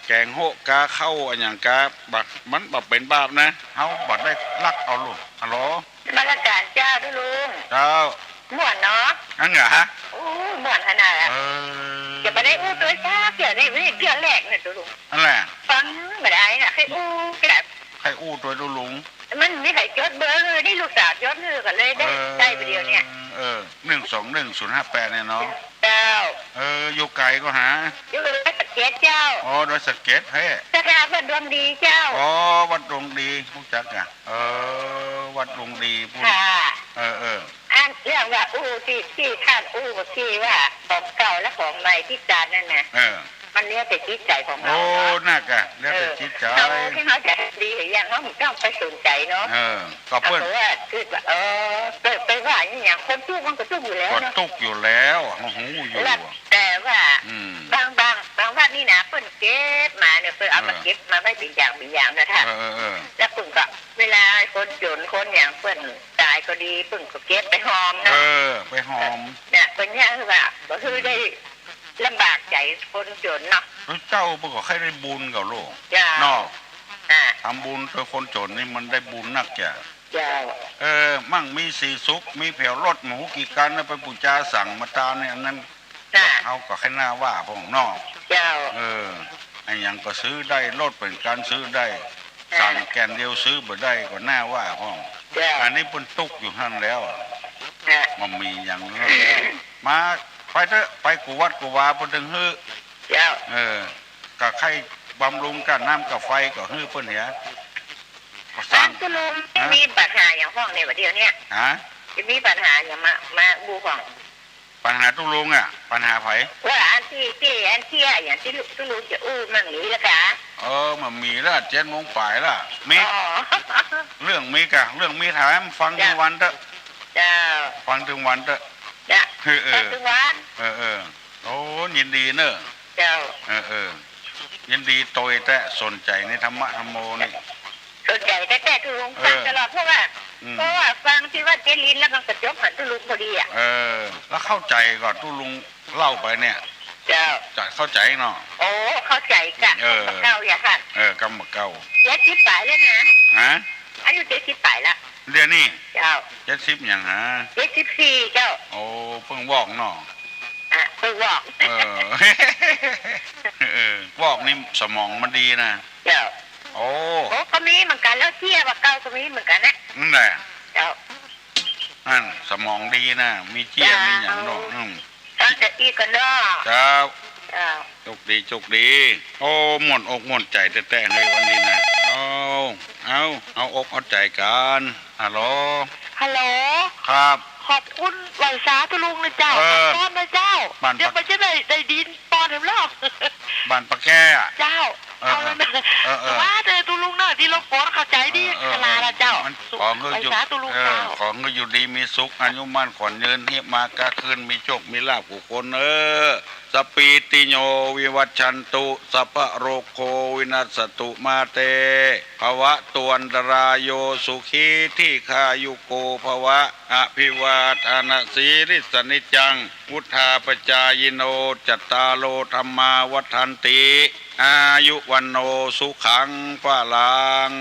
แก๋งโฮะกาเข้าอะหยังกา บ่ มันบ่เป๋นบาปนะ เฮาบ่ได้ลักเอาลูก ฮัลโหล นมัสก๋านเจ้าตุ๊ลุง เจ้า ม่วนเนาะ อั้นเหรอฮะ โอ้ ม่วนขนาดอะ เออ จะบ่ได้อู้ตวยสักเตื้อ นี่ นี่เตื้อแรกเนี่ยตุ๊ลุง อั้นแหละ ฟังบ่ได้น่ะ ใค่อู้ก็ได้ ใค่อู้ตวยตุ๊ลุง เอ มันบ่มีใผจ๋ดเบอร์หื้อ นี่ลูกสาวจ๋ดหื้อ ก็เลยได้ เออ ได้ไปเดียวเนี่ย เออ หนึ่งสองหนึ่งศูนย์ห้าแปด เนี่ยเนาะ เจ้า เออ อยู่ไกลก่อหา อยู่ดอยสะเก็ดเจ้า อ๋อ ดอยสะเก็ด เฮ้ย สถาบันดวงดีเจ้า อ๋อ วัดดวงดี ฮู้จักอะ เออ วัดดวงดีปู๊น ค่ะ เออ เออ อันเรื่องว่าอู้ตี้ ตี้ต้านอู้เมื่อกี้ว่าของเก่าและของใหม่ติดจ๋านนั่นน่ะ เออ มันแล้วแต่จิตใจ๋ของเฮาเนาะ โอ้ นั่นกะ แล้วแต่จิตใจ๋ เออ เฮา ตี้เฮาจะดีหรือยัง เฮาบ่ต้องไปสนใจ๋เนาะ เออ ก็เปิ้น เอาแต่ว่า คือว่า เออ ไป ไปว่าอีหยัง คนตุ๊กมันก็ตุ๊กอยู่แล้วเนาะ ก็ตุ๊กอยู่แล้ว เฮาฮู้อยู่ แล้วแต่ว่า อืม บาง บาง บางวัดนี่นะ เปิ้นเก็บมาเนี่ย เปิ้นเอามา เออ เก็บมาไว้เป๋นอย่างเป๋นอย่างนะท่าน เออ เออ เออ แล้วเปิ้นก็ เวลาคนจ๋นคนหยังเปิ้นต๋ายก็ดี เปิ้นก็เก็บไปหอมเนาะ เออ ไปหอม เนี่ย เปิ้นเนี่ยคือว่า บ่คือได้ลำบากใจ๋คนจ๋นเนาะ แล้วเจ้าเปิ้นก็ใค่ได้บุญกับโลก เจ้า เนาะ อ่า ทำบุญช่วยคนจ๋นนี่มันได้บุญนักจ้ะ เจ้า เออ มั่งมีสีสุข มีแผวรถ บ่ฮู้กี่คันนะ ไปปู๋จาสั่งมาตานเนี่ย อันนั้น จ้ะ เฮาก็ใค่หน้าว่าพ่องเนาะ เจ้า เออ อะหยังก็ซื้อได้ รถเป๋นกั๋นซื้อได้ จ้ะ สั่งแก่นเดียวซื้อบ่ได้ก็หน้าว่าพ่อง เจ้า อันนี้เปิ้นตุ๊กอยู่หั้นแล้ว จ้ะ บ่มีหยังแล้ว มา ไปเต๊อะ ไปกู้วัดกู้วาเปิ้นตึงหื้อ เจ้า เออ ก็ใค่บำรุงก้าน้ำก้าไฟก็หื้อเปิ้นเหีย ก็สั่ง อันตุ๊ลุง ฮะ มีปัญหาหยังพ่องเนี่ย บ่าเดี่ยวเนี่ย ฮะ จะมีปัญหาหยังมา มาอู้พ่อง ปัญหาตุ๊ลุงอะ ปัญหาใผ ว่าอันตี้ ตี้ อันเตี้ย อย่างตี้ตุ๊ลุงจะอู้มั่งนี้ละกะ เออ มันมีละ เจ็ดโมงป๋ายละ มี อ๋อ เรื่องมีกะ เรื่องมีถาม ฟังตึงวันเต๊อะ เจ้า ฟังตึงวันเต๊อะ จ้ะ เออ เออ ฟังตึงวัน เออ เออ โอ้ ยินดีเนอะ เจ้า เออ เออ ยินดีโตยแต๊ สนใจ๋ในธรรมะธรรมโมนี่ สนใจ๋แต๊ๆ ตุ๊ลุง เออ ฟังตลอด เพราะว่า อืม เพราะว่าฟังตี้วัดเจ๊ลิ้นแล้วมันก็จ๋บหันตุ๊ลุงพอดีอะ เออ แล้วเข้าใจ๋ก่อตุ๊ลุงเล่าไปเนี่ย เจ้า จะเข้าใจ๋เนาะ โอ้ เข้าใจ๋กะ เออ เก่าอย่าหัน เออ กำบ่าเก่า เจ็ดสิบป๋ายแล้วนะ ฮะ อายุเจ็ดสิบป๋ายละ เดี๋ยวนี้ เจ้า เจ็ดสิบหยังหา เจ็ดสิบสี่ เจ้า โอ้ เปิ้งวอกเนาะ อ่ะ เปิ้งวอก เออ เออ วอกนี่สมองมันดีนะ เจ้า โอ้ โอ้ ก็มีเหมือนกั๋น แล้วเตี้ยกว่าเก่าก็มีเหมือนกั๋นนะ นั่นแหละ เจ้า นั่น สมองดีนะ มีเตี้ย เจ้า มีหยังเนาะ อืม ตั้งสติก่อนเนาะ เจ้า เจ้า โชคดี โชคดี โอ้ ม่วนอกม่วนใจ๋แต๊ๆ ในวันนี้นะ เอา เอา เอาอกเอาใจ๋กั๋น ฮัลโหล ฮัลโหล ครับ ขอบคุณไหว้สาตุ๊ลุงนะเจ้า เออ ขอบคุณนะเจ้า บ้านปะ เดี๋ยวไปจะได้ ได้ดินปอนแหมแล้ว บ้านปะแก้อะ เจ้า เออ เอาแล้วนะ เออ เออ ว่าแต่ตุ๊ลุงเนอะ ตี้รบกวน เข้าใจ๋ดี เออ เออ ขนาดละเจ้า มันขอหื้ออยู่ ไหว้สาตุ๊ลุง เออ เจ้า ขอหื้ออยู่ดีมีสุข อายุมั่นขวัญยืน เฮียบมาก้าขึ้น มีโชคมีลาภกู้คนเออ สัพพีติโยวิวัชชันตุ สัพพะโรโควินัสสตุ มาเตภวะตวันตราโย สุขีทีฆายุโกภวะ อภิวาทานะสีลิสสะนิจจัง วุฑฒาปจายิโน จัตตาโรธัมมาวัฑฒันติ อายุวัณโณสุขังพลัง